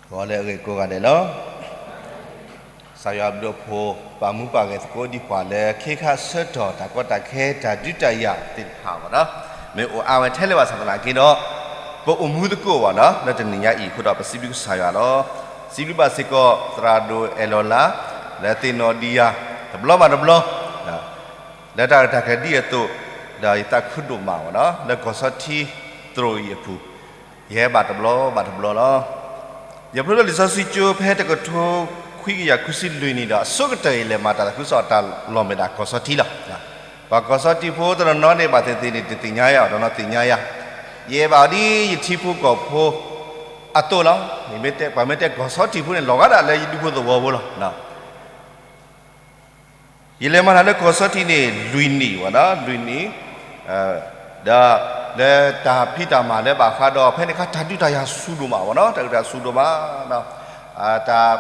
ဂီၤလၢအဂ့ၤကိးဂၤဒဲးလီၤ. ကစၢ်ယွၤအဘျုးအဖှိၣ် ပာ်မူပာ်ဂဲၤသကိးဒံးပှၤလၢ ခ့ခါဆၢထီၣ်တၢ်ကီတၢ်ခဲ တၢ်ဒုးတၢ်ယၤသ့ၣ်တဖၣ်အဂီၢ်ဒီး မ့ၢ်အိၣ်အါဝဲထဲလဲၣ်ဘၣ်ဆၣ်သနာ်က့ဒီး ပအိၣ်မူသကိးဘၣ်နီၤ လၢတနံၤညါအံၤအဃိဒီး ပစံးဘျုးကစၢ်ယွၤလီၤ. စံးဘျုးဘၣ်စ့ၢ်ကီး သရၣ်ဒိၣ်အဲၣ်လီၤလါ လၢသ့ၣ်နီၣ်ဒံးယၤ တဘျီဘၣ်တဘျီ လၢတၢ်ရဲၣ်တၢ်ကျဲၤဒ်အသိး ဒီးယသးခုဒိၣ်မးဘၣ်နီၤ လၢကီၢ်ဆီထံသရိာ်အံၤအပူၤ ယဟဲဘၣ်တဘျီဘၣ်တဘျီလီၤ. ယဖျိလၢလံာ်စီဆှံကၠိဖဲတကထိခွံကယၤခွံဆံလွံၢ်နံၣ်ဒီး အဆိကတၢၢ်အံၤလဲၤမၤတၢ်သးခုကစီၣ်အတၢ်လီၢ်မ့ၢ်ဒၣ်ကီၢ်ဆီထံလီၤ. ပှၤကီၢ်ဆီထံဖိတနီၤနီၤန့ၣ် ဘၣ်သ့ၣ်သ့ၣ်န့ၣ် တသ့ၣ်ညါယၤ တနီၤသ့ၣ်ညါယၤ, ယအဲၣ်ဘၣ်အီၤဒ်ယထံဖိကီၢ်ဖိအသိးလီၤ. ပှၤမ့ၢ်တဲကီၢ်ဆီထံဖိန့ၣ် လီၤဂာ်ဒၣ်လၢယဒူဖိသဝီဖိလီၤ. ယလဲၤမၤတၢ်လၢကီၢ်ဆီထံန့ၣ် လွံၢ်နံၣ်ဘၣ်နီၤ လွံၢ်နံၣ်, ဒီးလၢတၢ်ဖံးတၢ်မၤလၢဘၣ်ဃးဒီး ဖဲန့ၣ်အခါ တၢ်ဒုးတၢ်ယၤဆူၣ်ဒိၣ်မးဘၣ်နီၤ တၢ်ဒုးတၢ်ဆူၣ်ဒိၣ်မး, တၢ်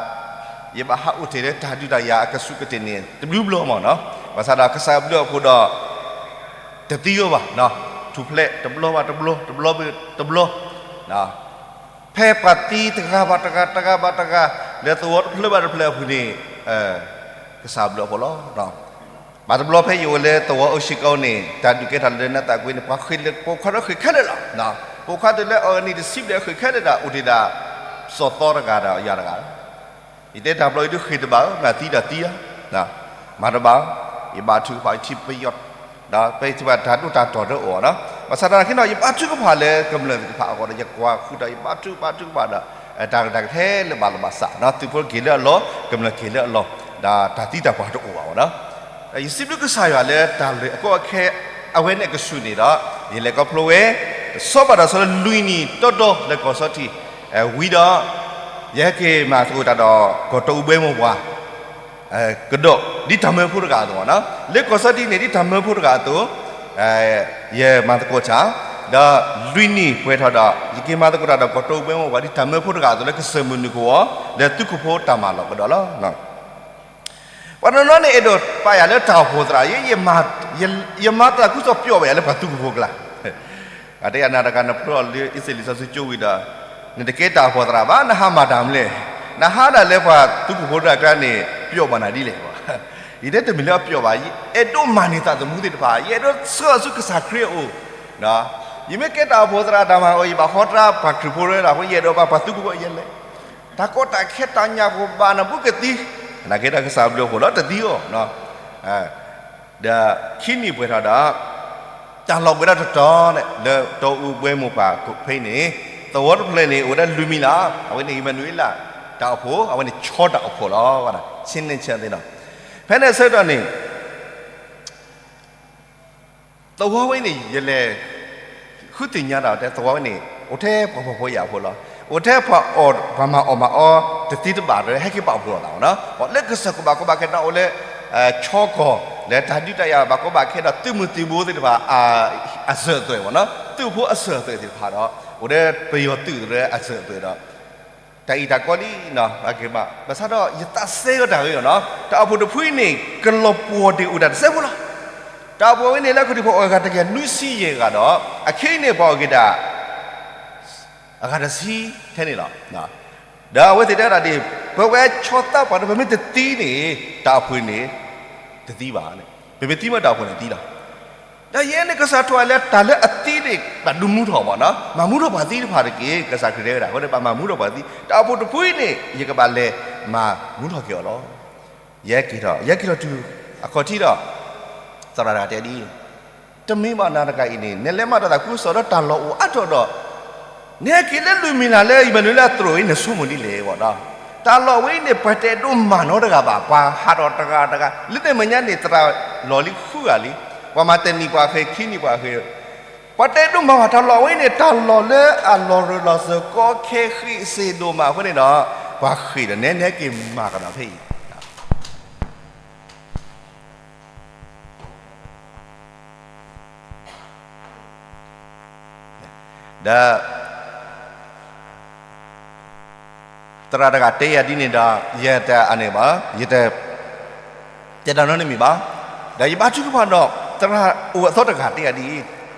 ယဘၣ်ဟးအိၣ်တ့ၢ်လၢတၢ်ဒုးတၢ်ယၤအကစူးကတ့ၢ်န့ၣ် တဘျုးဘျီမးနီၤ, ဘၣ်ဆၣ်ဒီးကစၢ်အဘျုးအဖှိၣ်ဒီး တသံအီၤဘၣ်, ထူၣ်ဖျဲးတဘျီဘၣ်တဘျီ တဘျီဘၣ်တဘျီ ဖဲပှၤသံတဂၤဘၣ်တဂၤ တဂၤဘၣ်တဂၤ လၢသဝီတဖျၢၣ်ဘၣ်တဖျၢၣ်အပူၤန့ၣ် ကစၢ်ဘျုးအဖှိၣ်လီၤ. ဘၣ်တဘျီဖဲယအိၣ်လၢသဝီအၢဆံကီန့ၣ် တၢ်ဒုးကဲထီၣ်လၢနသးကွံန့ၣ် ပှၤဃ့ၢ်လၢပိာ်ခွါဒီးဃ့ၢ်ခဲလၢာ်လီၤ. ပိာ်ခွါတုၤလၢအနံၣ်တဆံဘျဲၣ်ဃ့ၢ်ခဲလၢာ်ဒီး အိၣ်တ့ၢ်ဒၣ် စီၤသီတဂၤဒီးယၤတဂၤ ယတဲတၢ်ဘျီအံၤဒုးဃ့ၢ်တဘၣ်ဧၢ, မ့ၢ်သံတၢ်သံဧါ, မၤတဘၣ်, ယဘါထုကဖၣ်ယထံပယီၤ, ဒီးဖဲယထံပတၢ်ဒိၣ်တၢ်တီၤတအိၣ်နီၤ, ဘၣ်ဆၣ်သနာ်က့ဒီး ယဘါထုကဖၣ်လၢကမျၢၢ်သ့ၣ်တဖၣ်အဂီၢ်ဒီး ယကွၢ်ဃုာ်ဒီး ယဘါထုကဖၣ် ဘါထုကဖၣ်ဒီး တၢ်ရဲၣ်တၢ်ကျဲၤခဲလၢာ်ဘၣ်လီၤဘၣ်စးနီၤ, သုးဖိက့ၤလၢအလီၢ်, ကမျၢၢ်က့ၤလၢအလီၢ်, ဒီးတၢ်သံတၢ်ပှၢ်တအိၣ်ဘၣ်နီၤ. ယစံးဘျုးကစၢ်ယွၤလၢတၢ်လၢအကီအခဲ အဝဲန့ၣ်အကစူၢ်န့ၣ်ဒီး ယလဲၤခီဖျိဝဲ တဆီဘၣ်တဆီလၢလွံၢ်နံၣ်တီတီလၢကီၢ်ဆီထံး ဝံၤဒီး ယဟဲက့ၤမၤသကိးတၢ်ဒီး ကီၢ်တီအူဘှဲမိၢ်ပှၢ် ကဒီး ဒ်တၢ်မၢဖိတဂၤအသိးနီၤ, လၢကီၢ်ဆီထံးန့ၣ် ဒ်တၢ်မၢဖိတဂၤအသိး ယမၤသကိးတၢ်, ဒီးလွံၢ်နံၣ်ပှဲၤထီၣ်ဒီး ယက့ၤမၤသကိးတၢ်ဒီး ကီၢ်တီအူဘှဲမိၢ်ပှၢ် ဒ်တၢ်မၢဖိတဂၤအသိး လၢကစၢၢ်မုၢ်နုာ်ကဝီၤ လၢသုးခိၣ်ဖိတၢ်မၤလီၢ်ကဒီးလီၤ. ပှၤတနီၤနီၤန့ၣ် အဲၣ်ဒိးပာ်ယၤလၢတၢ်အိၣ်ဖှိၣ်သရၣ်, ယမၤတၢ်သးခုကစီၣ်ပျီဘၣ်ယၤလၢပှၤသုးခိၣ်ဖိအကျါ, အတဲယၤနၤတဂၤ နဖျိလၢအ့စ့လံာ်စီဆှံကၠိဝံၤဒီး နတကဲတၢ်အိၣ်ဖှိၣ်သရၣ်ဘၣ်, နဟးမၤတၢ်မနုၤလဲၣ်, နဟးဒၣ်လၢပှၤသုးခိၣ်ဖိတဂၤအကျါန့ၣ် ပျီဘၣ်နၤဒ်လဲၣ်. ယတဲတမ့ၢ်လၢအပျီဘၣ်, ယအဲၣ်ဒိးမၤန့ၢ်သးသမူသ့ၣ်တဖၣ်, ယအဲၣ်ဒိးဆှၢအီၤဆူကစၢ်ခရံာ်အအိၣ်, ယမ့ၢ်ကဲတၢ်အိၣ်ဖှိၣ်သရၣ်တၢ်မၤအီၤ ယဘၣ်ဃီတၢ်ပှၤခရံာ်ဖိလၢအဃိ ယအဲၣ်ဒိးဘၣ်ပှၤသုးခိၣ်ဖိယဲလဲၣ်, တၢ်ကီတၢ်ခဲတၢ်ညၣ်ဖိဘၣ်နဘူးကသံ, နာ်က့ဒီးကစၢ်ဘျုးအဖှိၣ်လီၤတသံအီၤ, ဒီးခံနံၣ်ပှဲၤထီၣ်ဒီး တၢ်လီၢ်ဝဲဒၣ်တတီၤန့ၣ် လၢတီအူဘှဲမိၢ်ပှၢ်ဖဲန့ၣ် သဝီတဖျၢၣ်န့ၣ် အိၣ်ဝဲဒၣ်လွံၢ်မံၤလီၤ, အဝဲန့ၣ်အံၤမနုၤလၢ တၢ်အိၣ်ဖှိၣ် အဝဲန့ၣ်ဆီတၢ်အိၣ်ဖှိၣ်လီၤ, ဆ့န့ၣ်ဆၢသ့ၣ်နီၤ, ဖဲန့ၣ်ဆၢကတီၢ်န့ၣ် သဝီဝဲန့ၣ် ယလဲၤ ဃုသ့ၣ်ညါတၢ်တဲသဝီဝဲန့ၣ် အိၣ်ထဲပှၤဖှီၣ်ဖိယာ်ဖိလီၤ, အိၣ်ထဲပှၤအီၣ် ပှၤမၤအီၣ်မၤအီတသ့တဘၣ်ဒီး ဟဲက့ၤပာ်ဖှိၣ်လိာ်သးနီၤ, လၢကစၢၢ်ကဘၣ်ကဘၣ်ခဲတၢ်အိၣ်လၢ ဆီကီၢ် လၢတၢ်ဒုးတၢ်ယၤဘၣ်ကီဘၣ်ခဲဒီး သုးမုၢ်သံၣ်ဘိသ့ၣ်တဖၣ် အစၢၤအသွဲၣ်မ့ၢ်နီၤ, သုးဖိအစၢၤအသွဲၣ်သ့ၣ်တဖၣ်ဒီး အိၣ်ဒီးပယီၤသုးလၢအစၢၤအသွဲၣ်ဒီး တၢ်အံၤတၢ်ကီလံနီၤ, ဘၣ်ဆၣ်ဒီးယသးစဲအီၤတၢ်ဂ့ၢ်နီၤ, တၢ်အိၣ်ဖှိၣ်တဖုအံၤန့ၣ် ကလီၤပှီၢ်ဒံးအိၣ်တၢ်တစဲးဖိလီၤ. တၢ်အိၣ်ဖှိၣ်ဝဲန့ၣ် လၢအခီၣ်ထံးဖီအီၣ်ဂၤတကယၤနွံဆံယဲၢ်ဂၤဒီး အခဲအံၤန့ၣ် ပှၤအီၣ်က့ၤဒၣ် အဂၤတဆံထဲန့ၣ်လီၤ. ဒီးအဝဲသ့ၣ်တဲဒၣ်ဒ် ပဝဲဆီသးပှၢ်ဒီး ပမ့ၢ်တသံန့ၣ် တၢ်အိၣ်ဖှိၣ်န့ၣ် တသံဘၣ်န့ၣ်, ပမ့ၢ်သံမ့ၢ်တၢ်အိၣ်ဖှိၣ်န့ၣ်သံလီၤ. ဒီးယဲန့ၣ်ကစၢ်ထိၣ်အလဲၤတၢ်လၢအသံန့ၣ် ဘၣ်ဒုးမူထီၣ်ဘၣ်နီၤ, မၤမူထီၣ်ပှၤသံတဖၣ်တက့ၢ်, ကစၢ်ခရံာ်တဲဝဲဒၣ် အဃိန့ၣ် ဘၣ်မၤမူထီၣ်ပှၤသံ, တၢ်အိၣ်ဖှိၣ်တဖုအံၤန့ၣ် ယကဘၣ်လဲၤမၤမူထီၣ်က့ၤအီၤလီၤ. ယဲက့ၤထီၣ်, ယဲက့ၤထီၣ်တုၤအခီၣ်ထံးဒီး သရၣ်တဂၤတဲဒ်အံၤ, တမ့ၢ်ဘၣ်နၤတဂၤအံၤန့ၣ် နလဲၤမၤတၢ်သးခုကစီၣ်ဒီးတၢ်လီၢ်အိၣ်အါထီၣ်ဒီး နဟဲက့ၤလၢလွံၢ်မံၤလၢ်လၢ ယမၤနုၤလၢအသရိာ်အံၤ နဆိကမိၣ်ဒ်လဲၣ်ဘၣ်ဒီး, တၢ်လီၢ်ဝဲအံၤန့ၣ် ပှၤတအဲၣ်ဒိးမၤနီတဂၤဘၣ်, ပှၤဟးထီၣ်တဂၤတဂၤ, လၢန့ၣ်မဲာ်ညါန့ၣ် သရၣ်လီၢ်လံဃုဂၤလံ, ပှၤမၤတနံၣ်ပှၤဃ့ၢ် ခံနံၣ်ပှၤဃ့ၢ်, ပှၤတအဲၣ်ဒိးမၤဘၣ်တၢ်လီၢ်ဝဲအံၤန့ၣ် တၢ်လီၢ်လၢအလီၢ်ရၢၢ်လီၢ်စၢၤကီခဲဃံးစ့ၣ်ဒိၣ်မးအဃိန့ၣ်ဒီး ပှၤဃ့ၢ်ဒီးနဲနဲက့ၤမၤကဒီးဖဲအံၤ ဒီး သရၣ်တဂၤတဲယၤဒ်န့ၣ်ဒီး ယတအန့ၣ်ဘၣ်, ယတတဲတၢ်နီတမံၤဘၣ်. ဒီးယဘါထုကဖၣ်ဒီး သရၣ်အိၣ်အသီတဂၤတဲယၤဒ်အံ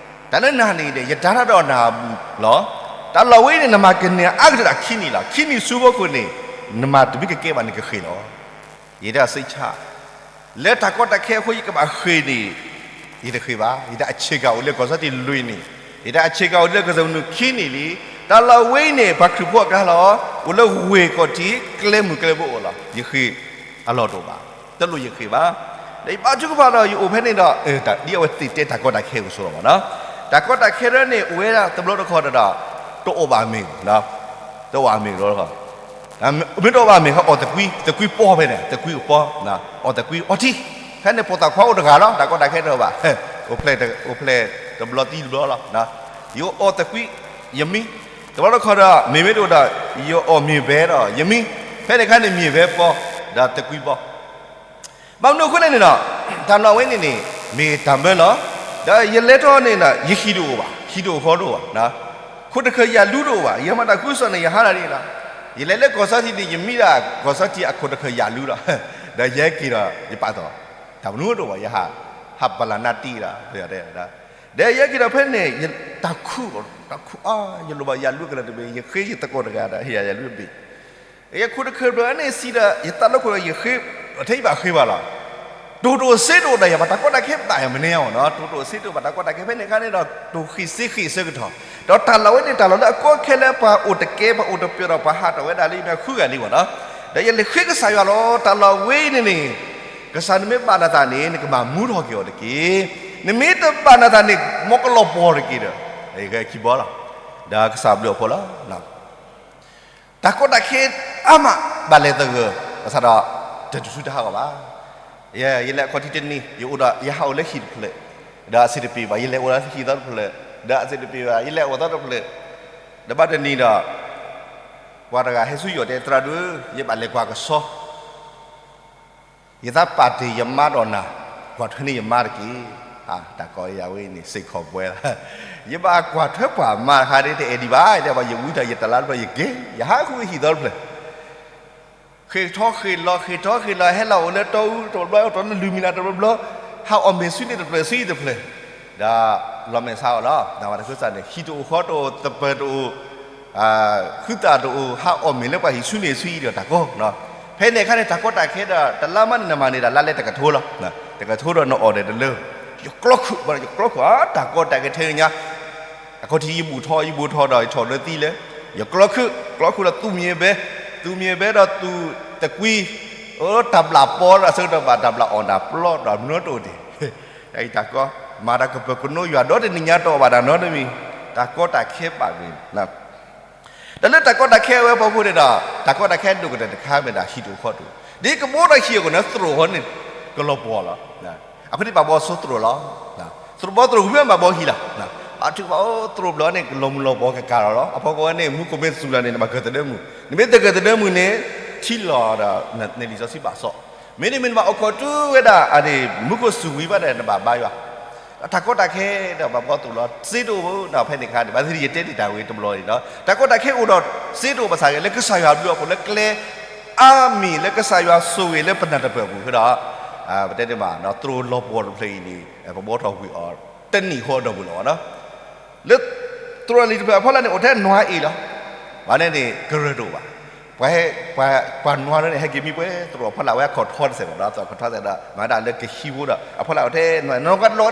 ၤ, တၢ်လၢနၤန့ၣ်ဒီး ယတၢ်တၢ်ဒီးနၤအဘူးလီၤ. တၢ်လီၢ်ဝဲအံၤန့ၣ် နမၤကန့ၢ်အါကတၢၢ်ဒၣ်ခံနံၣ်လီၤ. ခံနံၣ်ဆူအဖီခိၣ်န့ၣ် နမၤတမ့ၢ်ကကဲဘၣ်န့ၣ်ကဃ့ၢ်လီၤ. ယဲဒၣ်စံးဆၣ် လၢတၢ်ကီတၢ်ခဲအဃိ ယကဘၣ်ဃ့ၢ်န့ၣ် ယတဃ့ၢ်ဘၣ်. ယတၢ်အဆ့ကၤအိၣ်လၢကီၢ်စီထံးလွံၢ်နံၣ်, ယတၢ်အဆ့ကၤအိၣ်လၢကစၢၢ်မုၢ်နုာ်ခံနံၣ်လံ. တၢ်လီၢ်ဝဲအံၤန့ၣ် ပှၤခရံာ်ဖိအကျါလီၤ. အိၣ်လၢဝ့ၢ်ကီၢ်ထံး ကျဲမုၢ်ကျဲဘိအိၣ်လီၤ. ယဃ့ၢ်အလီၢ်တအိၣ်ဘၣ်, တလိၣ်ယဃ့ၢ်ဘၣ်. ဒီးယဘါထုကဖၣ်ဒီးယအိၣ်ဖဲန့ၣ်ဒီး ဒ်အဝဲသ့ၣ်တဲတၢ်ကီတၢ်ခဲအကစီဒီးဘၣ်နီၤ, တၢ်ကီတၢ်ခဲဒၣ်န့ၣ် အိၣ်ဝဲဒၣ်တဘျီတခီၣ်ဒီး တအိၣ်ဘၣ်မ့ၢ်, တအိၣ်ဘၣ်မ့ၢ်လီၤ. မ့ၢ်တအိၣ်ဘၣ်မ့ၢ် အီၣ်သကွံ, သကွံပီဖဲန့ၣ် သကွံအပီ, အီၣ်သကွံအီထံ, ဖဲန့ၣ်ဖိသၣ်ခွါအိၣ်တဂၤလီၤ. တၢ်ကီတၢ်ခဲတအိၣ်ဘၣ်, အိၣ်ဖျဲၣ်တဘျီသံတဘျီလီၤ. ယအီၣ်သကွံ ယမံ, တဘျီတခီၣ်ဒီး မ့ၢ်မ့ၢ်တအိၣ်ဒီး ယအီၣ်မ့ၤဘဲဒီးယမံ, ဖဲန့ၣ်အခါန့ၣ် မ့ၤဘဲပီ, ဒီးသကွံပီ ဘၣ်မနုၤအဃိလဲၣ်န့ၣ်ဒီး တၢ်လီၢ်ဝဲန့ၣ်န့ၣ် မ့ၢ်တၢ်မၢလီၤ. ဒီးယလဲၤထီၣ်န့ၣ်ဒီး ယဟံၣ်တအိၣ်ဘၣ်, ဟံၣ်တအိၣ်ဃီတအိၣ်ဘၣ်, ခိၣ်တဃၢၤယၤလူတအိၣ်ဘၣ်. ယမၤတၢ်ဃုစီၣ်န့ၣ် ယဟးဒၣ်ဒ်လီၤ. ယလဲၤလၢကီၢ်စီထံးန့ၣ် ယမံဒၣ်ကီၢ်စီထံးအခိၣ်တဃၢၤယၤလူလီၤ. ဒီးယဟဲက့ၤဒီး ယပာ်သီၣ် တၢ်မနုၤတအိၣ်ဘၣ်, ယဟး ဟးပလၢ်နၢ်တံၢ်ဒီး ဒီးယဟဲက့ၤဒီးဖဲန့ၣ် တၢ်ခူၣ်, တၢ်ခူၣ်အါ, ယလိၣ်ဘၣ်ယၤလူကလၢာ်တဘ့ၣ်, ယဃ့ယသကိးတဂၤဒီး ဟ့ၣ်ယၤယၤလူတဘ့ၣ် ယခိၣ်တဃၢၤဘျီန့ၣ်စံးဒီး ယသးလၢခိၣ်ဒီး ယဃ့ ထဲယဘၣ်ဃ့ဘၣ်လီၤ. တိၢ်တအိၣ်စ့တအိၣ်ဒီး ယဘၣ်တၢ်ကီတၢ်ခဲဘၣ်ယၤမနုၤအီၤနီၤ, တိၢ်တအိၣ်စ့တအိၣ်ဘၣ်တၢ်ကီတၢ်ခဲဖဲန့ၣ်အခါန့ၣ်ဒီး တိၢ်ဃ့ၢ်စ့ဃ့ၢ်အဆၢကတီၢ်, ဒီးတၢ်လီၢ်ဝဲန့ၣ် တၢ်လီၢ်လၢအကီအခဲလၢပှၤအိၣ်တကဲ ပှၤအိၣ်တပၠီဒီး ပှၤဟးထီၣ်ဝဲဒၣ်လၢယမဲာ်ဃုဂၤလံမ့ၢ်နီၤ, ဒီးယလဲၤဃ့ကစၢ်ယွၤလီၤ. တၢ်လီၢ်ဝဲအံၤန့ၣ်န့ၣ် ကစၢ်နမ့ၢ်ဘၣ်နသးန့ၣ် နကဘၣ်မူထီၣ်က့ၤအီၤတက့ၢ်. နမ့ၢ်တဘၣ်နသးန့ၣ် မ်ကလီၤပှီၢ်တက့ၢ်ဒီး ယဂဲၤခံဘီလီၤ. ဒီးကစၢ်ဘျုးအဖှိၣ်လီၤ. တၢ်ကီတၢ်ခဲအါမး ဘၣ်လဲၤသဂၢၢ်, ဘၣ်ဆၣ်ဒီး တတုၤဆူတဟးဂီၤဘၣ်. ယလဲၤအခီၣ်ထံးတနံၤ ယအိၣ်ဒီး ယဟးအိၣ်လၢဟံၣ်တဖျၢၣ်, ဒီးအဆ့တပ့ၤဘၣ်, ယလဲၤအိၣ်လၢဟံၣ်သီတဖျၢၣ်, ဒီးအဆ့တပ့ၤဘၣ်, ယလဲၤအိၣ်သီတဖျၢၣ်, ဒီးဘၣ်တနံၤဒီး ပှၤတဂၤဟဲဆူယအိၣ်တဲ သရၣ်ဒိၣ်ဧၢ, ယဘၣ်လဲၤကွၢ်ကဆီ ယသးပာ်တ့ၢ်ယမါဒီးနၤ, ကွၢ်ထွဲန့ၢ်ယမါတက့ၢ်. တၢ်ကီယၤဝဲအံၤန့ၣ် စ့ၢ်ကီးပှဲၤလီၤ. ယဘၣ်ကွၢ်ထွဲပှၤမါတခါဒ်တအဲၣ်ဒံးဘၣ်, တဲဘၣ်ယဝံထီၣ်ယတလါတဖျၢၣ် ယက့ၤ ယဟးဃုဟံၣ်သီတဖျၢၣ်, ဃ့ၢ်ထီၣ်ဃ့ၢ်လီၤ ဃ့ၢ်ထီၣ်ဃ့ၢ်လီၤ ဟဲလီၤအိၣ်လၢတီအူတဘျီ အိၣ်တီလၢလွံၢ်မံၤလးတဘျီဘျီ, ဟးအီၣ်မ့ၤဆူန့ၣ်တဖျၢၣ်ဆူအံၤတဖျၢၣ်, ဒီးလီၤမဲာ်ဆါအီၤလီၤ. နဝဲတၢ်ခၢၣ်စးန့ၣ် ဟံၣ်တအိၣ်ဃီတအိၣ် သပၢၤတအိၣ် ဃုသၣ်တအိၣ် ဟးအီၣ်မ့ၤလၢပှၤဟံၣ်ဆူန့ၣ်ဆူအံၤဒီးတၢ်ကီ, ဖဲန့ၣ်အခါန့ၣ် တၢ်ကီတၢ်ခဲဒီး တလါမးန့ၣ် နမၤန့ၣ်ဒီးလါလဲတကထိလီၤ. တကထိဒီးနအီၣ်ဒီးတလၢ, ယကျီခုၣ် ယကျီခုၣ် တၢ်ကီတၢ်ခဲထဲညါ, အခီၣ်ထံးယဘူၣ်ထီၣ် ယဘူၣ်ထီၣ်ဒီးယထီၣ်လၢသံလဲၣ်, ယကျီခုၣ် ကျီခုၣ်ဒီးသူၣ်မံၤဘဲ, သူၣ်မံၤဘဲဒီးသူၣ်သကွံ, အတၢ်ဘျၣ်ပီဒီးအဆၢကတီၢ်ဘၣ်တၢ်ဘျၣ်အီၣ်တၢ်ပျီဒီးမနုၤတအိၣ်တ့ၢ် တၢ်ကီ, မၤတၢ်ကပၢၤကနိယွၤဒီတနံၤညါတအိၣ်ဘၣ်တၢ်နီတမံၤ, တၢ်ကီတၢ်ခဲဘၣ်ဂ့ၤ တၢ်လၢတၢ်ကီတၢ်ခဲအဝဲအဖီခိၣ်န့ၣ်ဒီး တၢ်ကီတၢ်ခဲဒိၣ်ကတၢၢ်တခါမ့ၢ်ဒၣ်ဟံၣ်တအိၣ်ဃီတအိၣ်, ဒ်ကဘီထီၣ်ဟံၣ်အဂီၢ်န့ၣ် သရိာ်ဃီန့ၣ် ကလီၤပှီၢ်လီၤ. အဃိန့ၣ်ဘၣ်ဘီဆိသရိာ်လီၤ. သရိာ်ဘီသရိာ်ဝံၤမးဘီဟံၣ်လီၤ. ဘၣ်ထုကဖၣ်အိၣ်သရိာ်ဘျီန့ၣ် ကလီၤမုၢ်လီၤပှီၢ်ကကၤလီၤလီၤ. အဖီခိၣ်ဝဲန့ၣ် မူခိၣ်မ့ၢ်စူၤလီၤန့ၣ် နဘၣ်ကၢၢ်သဒၢမုၢ်, နမ့ၢ်တကၢၢ်သဒၢမုၢ်န့ၣ် ထံလီၤဒီး နလံာ်စီဆှံဘၣ်စီၣ်, မ့တမ့ၢ်နဘၣ်အိၣ်ခိးတုၤဝဲဒၣ် မူခိၣ်စူၤဝံၤဘၣ်ဒီး နဘၣ်ဘါယွၤ တၢ်ကီတၢ်ခဲဒီးဘၣ်ဘီသရိာ်လီၤ စ့တအိၣ်ဘၣ်နီၤ ဖဲန့ၣ်အခါန့ၣ် ဘၣ်သ့ၣ်ယတဲတ့ၢ်တၢ်ဝဲတဘျီန့ၣ်ဒီး တၢ်ကီတၢ်ခဲအိၣ်ဒီးစ့တအိၣ်ဘၣ်ဆၣ်ဂ့ၤ လၢကစၢ်ယွၤဘျုးအဖှိၣ်လၢကျဲအါမံၤလၢကစၢ်ယွၤဆိၣ်ဂ့ၤလၢပနၢ်တပၢၢ်အပူၤဃိဒီး ပတဲန့ၣ်ဘၣ် သရိာ်လီၤပှီၢ်တဖျၢၣ်အံၤန့ၣ် ပဘီထီၣ်ကွံာ်အီၤ တနံၣ်ဃီအဒီပုၢ်လီၤနီၤ လၢသရိာ်လံၤတဖျၢၣ်အဖီလာ်န့ၣ် အိၣ်ထဲနွၤအ့ၣ်လီၤ. ဘၣ်န့ၣ်န့ၣ် ကရၢၢ်တအိၣ်ဘၣ်. ပှၤဟဲ ပှၤ ပှၤနွၤလၢန့ၣ် ဟဲက့ၤမံပှဲၤသရိာ်အဖီလာ် အဝဲအခီၣ်ထီတစဲးဘၣ်ဒီး သရိာ်အခီၣ်ထီတစဲးဒီး မၤဒၣ်လၢကဟံးဖိဒီး အဖီလာ်အိၣ်ထဲနွၤ နွၤကလီၤလၢ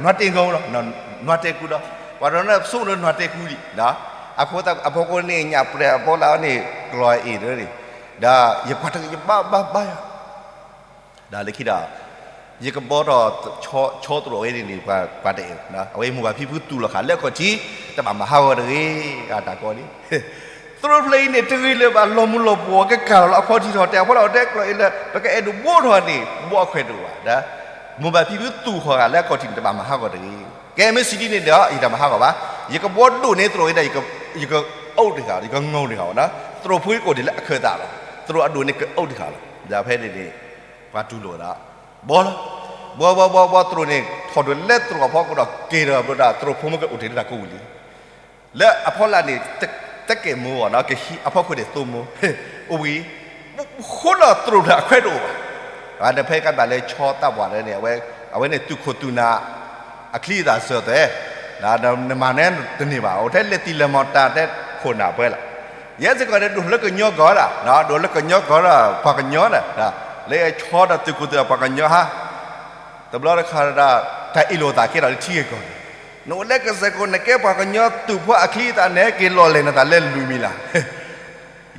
နွၤတ့ၢ်ဂီၢ်လီၤ နွၤတ့ၢ်ကူလီၤ. ပှၤတနီၤန့ၣ် ဆိကမိၣ်လၢနွၤတ့ၢ်ကူလံ အဃိသတး အဖီခိၣ်န့ၣ် ညၣ်ပြဲးအဖီလာ်န့ၣ် ကလီၤအ့ၣ်ဒၣ်န့ၣ် ဒီးယကွၢ်တၢ် ယဘါဘါဘါယွၤ ဒီးလၢခံဒီး ယကဘီထီၣ် ဆီသရိာ်ဝဲန့ၣ်န့ၣ် ပှၤတအဲၣ် အဝဲမိၢ်ပၢ်ဖံဖုတူၢ်လိာ်ဃာ်လၢအခီၣ်ထံး တဘၣ်မၤဟးဂီၤတဂ့ၤ အတၢ်ကီလံ. သရိာ်ဖျၢၣ်အံၤန့ၣ် တဂ့ၤလၢၤဘၣ် လီၤမုၢ်လီၤပှီၢ်ကကၤလီၤလၢအခီၣ်ထံးထီၣ်တဲာ် အဖီလာ်အိၣ်ထဲကျီၢ်အ့ၣ်လၢ ပကအဲၣ်ဒိးဘီထီၣ်န့ၣ် ဘီအခွဲးတအိၣ်ဘၣ်ဒီး မိၢ်ပၢ်ဖံဖုတူၢ်ဃာ်ဃာ်လၢအခီၣ်ထံးန့ၣ် တဘၣ်မၤဟးဂီၤတဂ့ၤ. ကဲမ့ၢ်စံးဒ်န့ၣ်ဒီး ယတၢ်မၤဟးဂီၤဘၣ်. ယကဘီဒိၣ်န့ၢ်သရိာ်ဝဲဒီး ယကအုပ်တ့ၢ်ဃာ် ယကငုံတ့ၢ်ဃာ်ဘၣ်နီၤ. သရိာ်ဖိကအိၣ်ဒံးလၢအခၢၣ်သးလီၤ. သရိာ်အဒိၣ်န့ၢ်ကအုပ်တ့ၢ်ဃာ်လီၤ. ဒီးဖဲန့ၣ်န့ၣ် ပှၤတူၢ်လိာ်ဝဲဒၣ် ဘီလီၤ. ဘီဘီဘီဘီ သရိာ်န့ၣ် ထီၣ်ဒိၣ်လၢသရိာ်အဖီခိၣ်ဒီး က့ၤဒီးဘျီဒီး သရိာ်ဖိမ့ၢ်ကအိၣ်တ့ၢ်လၢတၢ်ကိးပူၤလံ လၢအဖီလာ်န့ၣ် တကဲၣ်မိၢ်ဘၣ်နီၤ ကဟံးအဖီခိၣ်န့ၣ်သိမိၢ် အိၣ်ဝံၤ ဃိလီၤသရိာ်ဖျၢၣ်အခွဲးတအိၣ်ဘၣ်. ဒီးဖဲကဘၣ်လၢဆီသးပှၢ်လၢန့ၣ် အဝဲန့ၣ်သုးခိၣ်သုးနၢ် အချံအသၣ်စၢၤသွဲၣ် ဒီးနမၤန့ၣ်တန့ၢ်ဘၣ်, အိၣ်ထဲလဲၤတံၢ်လဲၤမီၢ်တၢ်ထဲခိၣ်နၢ်ပှဲၤလီၤ. ယဲစ့ၢ်ကီးန့ၣ် ဒိၣ်လၢကညီကီၢ်ဒၣ်, ဒိၣ်လၢကညီကီၢ်ဒီးပှၤကညီဒၣ်, လၢအဆီဒီးသုးခိၣ်သုးပှၤကညီဟါ, တဘျီတခါဒၣ် တၢ်အ့ၣ်လိာ်သးကဲထီၣ်လၢထံဂ့ၢ်ကီၢ်ဂ့ၢ်, နအိၣ်လၢကစၢၢ်ခိၣ် နကဲပှၤကညီသုးဖိအချံအသး နဟဲက့ၤလီၢ်လဲၢ်နသးလၢလွံၢ်မံၤလၢ်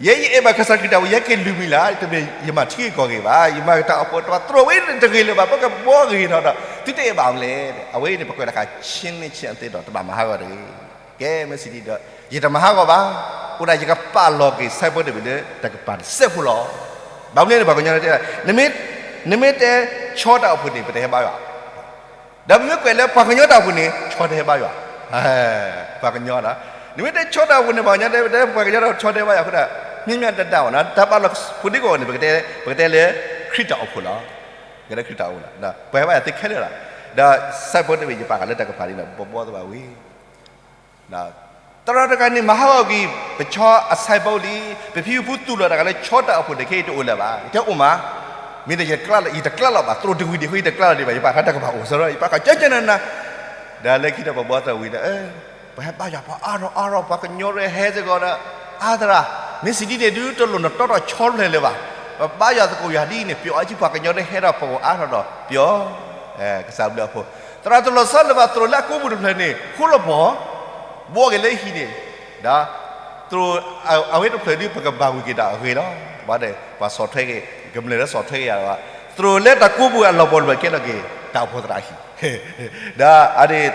ယဲယအဲၣ်ဘၣ်ကစၢ်ခရံာ်တၢ်ဝံၤ ယဟဲက့ၤလွံၢ်မံၤလၢ်, တမ့ၢ်ယမၤထံဂ့ၢ်ကီၢ်ဂ့ၢ်ဘၣ်, ယမၤတၢ်အိၣ်ဖှိၣ်တၢ်သရိာ်ဝဲန့ၣ်တဂ့ၤလၢၤဘၣ်, ပကဘှီဂ့ၤထီၣ်ဒီး သုတအဲၣ်ဘၣ်မလဲၣ်. အဝဲအံၤန့ၣ် ပကွဲးတခါ ရှင်းလင်းခြင်းအသင်း ဒီးတဘၣ်မၤဟးဂီၤတဂ့ၤ. ကဲ မ့ၢ်စံးဒ်ဒီး ယတမၤဟးဂီၤဘၣ်, အိၣ်ဒၣ်ယကပာ်လီၤက့ၤ ဆိုင်းဘုတ် တဘ့ၣ်လၢတကပၤတစဲးဖိလီၤ. ဘၣ်မနုၤန့ၣ် ပှၤကညီတဲဒၣ် နမ့ၢ်တဲဆီတၢ်အိၣ်ဖှိၣ်န့ၣ် ပတဟဲဘါယွၤ ဒီးပမ့ၢ်ကွဲးလၢပှၤကညီတၢ်အိၣ်ဖှိၣ်န့ၣ် ဆီတဟဲဘါယွၤ, ပှၤကညီလီၤ. နမ့ၢ်တဲဆီတၢ်အိၣ်ဖှိၣ်န့ၣ် ပှၤကညီတဲ ပှၤကညီတၢ်အိၣ်ဖှိၣ် ဆီတဟဲဘါယွၤအဃိဒီး မ့ၢ်မ့ၢ်တဒၣ်ဘၣ်နီၤ, တၢ်ပာ်လီၤဖိဒ်ကီးန့ၣ် ပကတဲလၢခရံာ်တၢ်အိၣ်ဖှိၣ်လီၤ. ကဲလၢခရံာ်တၢ်အိၣ်ဖှိၣ်လီၤ. ပှၤဟဲဘါယွၤသုခဲလၢာ်လီၤ. ဒီး ဆိုင်းဘုတ် တဘ့ၣ် ယပာ်ဃာ်လၢတၢ်ကပၤဒ်န့ၣ် ဘီဘီသ့ၣ်ဘၣ်ဝံၤ သရၣ်တဂၤန့ၣ် မၤဟးဂီၤကွံာ် ပဆီအ ဆိုင်းဘုတ် လံ, ပဖံပဖုတူၢ်လိာ်တၢ်ဂၤလၢဆီတၢ်အိၣ်ဖှိၣ်န့ၣ် ခဲအံၤတအိၣ်လၢၤဘၣ်, ယတဲအိၣ်မး, မ့ၢ်ဒီး ယတကျါလီၤဘၣ်, သရိာ်တဝံၤဒံးအဃိ ယတကျါလီၤဒံးဘၣ်, ယပာ်ဃာ်တၢ်ကပၤအိၣ်စ့ၢ်ကီး ယပာ်ဃာ်ကၠီကၠီနၤနၤ, ဒီးလၢခံဒီးပဘီသရၣ်ဝံၤဒီး ပှၤဟဲဘါယွၤပှၤအါထီၣ်အါထီၣ် ပှၤကညီရၢဟဲစ့ၢ်ကီးဒီး အါသရၣ်, မ့ၢ်စံးဒ်န့ၣ်ဒုး တလိၣ်နတီထီၣ်ဆီတဖျၢၣ်လၢၤဘၣ်, ပဘါယွၤသကိးယွၤဒ်အံၤန့ၣ် ပျီအီၤ ပှၤကညီရၢဟဲထီၣ်ပှၤအါထီၣ်ဒီးပျီ ကစၢ်ဘျုးအဖိ, သရၣ်တလိၣ်ဆီလၢၤဘၣ်, သရိာ်လၢအကိးပူၤတဖျၢၣ်န့ၣ် ဃိလီၤပှီၢ်, ဘှီက့ၤလၢဟံၣ်န့ၣ်, ဒီးသရိာ်အဝဲတဖျၢၣ်ဒုး ပကဘၣ်ဝံၤက့ၤဒီးအဂ့ၤလီၤ. ဘၣ်ဒီး ပှၤဆီၣ်ထွဲက့ၤ ကမျၢၢ်လၢဆီၣ်ထွဲက့ၤယၤလီၤ, သရိာ်လၢတၢ်ကိးပူၤအလီၢ်ပှီၢ်တဖျၢၣ်ကဲထီၣ်က့ၤ တၢ်အိၣ်ဖှိၣ်သရၣ်အဟံၣ်, ဒီးအဒၣ်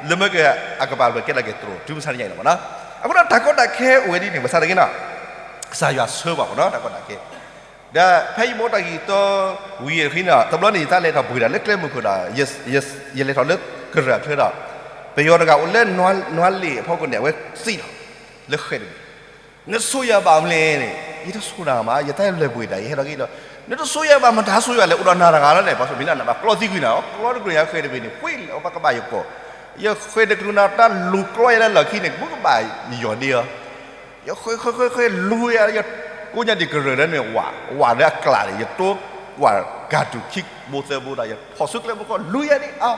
လၢမ့ၢ်က့ၤအကပၤတဖျၢၣ်ကဲထီၣ်က့ၤသရိာ် တုၤမဆါတနံၤအံၤလီၤမးနီၤ. အဃိဒီးတၢ်ကီတၢ်ခဲအိၣ်ဝဲဒ်န့ၣ် ဘၣ်ဆၣ်သနာ်က့နီၤ ကစၢ်ယွၤဆှၢဘၣ်မးနီၤ တၢ်ကီတၢ်ခဲ ဒီးဖဲယဘီတၢ်ဂ့ၢ်တီဝံၤအဃိန့ၣ် တဘျီန့ၣ် ယသးလဲၤထီၣ်ပှ့ၤဒၣ်လၢကျဲမုၢ်ခိၣ်ဒီး ယလဲၤထီၣ်လၢကရၢၢ်အချၢဒီး ပယီၤတဂၤအိၣ်လၢနွါလ့ၣ်အဖီခိၣ်န့ၣ် အဝဲစံးလီၤ လၢဃဲၣ်တဘ့ၣ်, နဆိၣ်ယၤဘၣ်မနုၤလဲၣ်န့ၣ် ယတဆိၣ်နၤမး ယသးလဲၤပှ့ၤဒၣ် ယဟဲထီၣ်က့ၤဒီး နတဆိၣ်ယၤဘၣ် မတၤဆိၣ်ယၤလဲၣ် အိၣ်ဒီးနၤတဂၤလီၤန့ၣ် ပှၤဆိမိၣ်လၢနဘၣ်ကျီသံကွံာ်နၤ ကျီတကြၢးယၤဃဲၣ်တဘ့ၣ်န့ၣ် ပှ့ၤလၢအပကဘၣ်ယကိာ်, ယဃဲၣ်တကြၢးနၤ တၢ်လူၤကျီယၤလၢလီၢ်ခံန့ၣ် ဘူးကဘၣ်ယယီၢ်ဒ့အီၤ ယဃဲၣ်ဃဲၣ်ဃဲၣ်ဃဲၣ်လူၤယၤ ယကိးညါဒံးကရၢၢ်လၢန့ၣ် ဝး ဝးလၢအကျးန့ၣ် ယတိဝးကၤတူၢ်ခံဘိသၢဘိဒီး ယဖီၣ်ဆူကျဲမုၢ်ခိၣ် လူၤယၤဒံးအါ,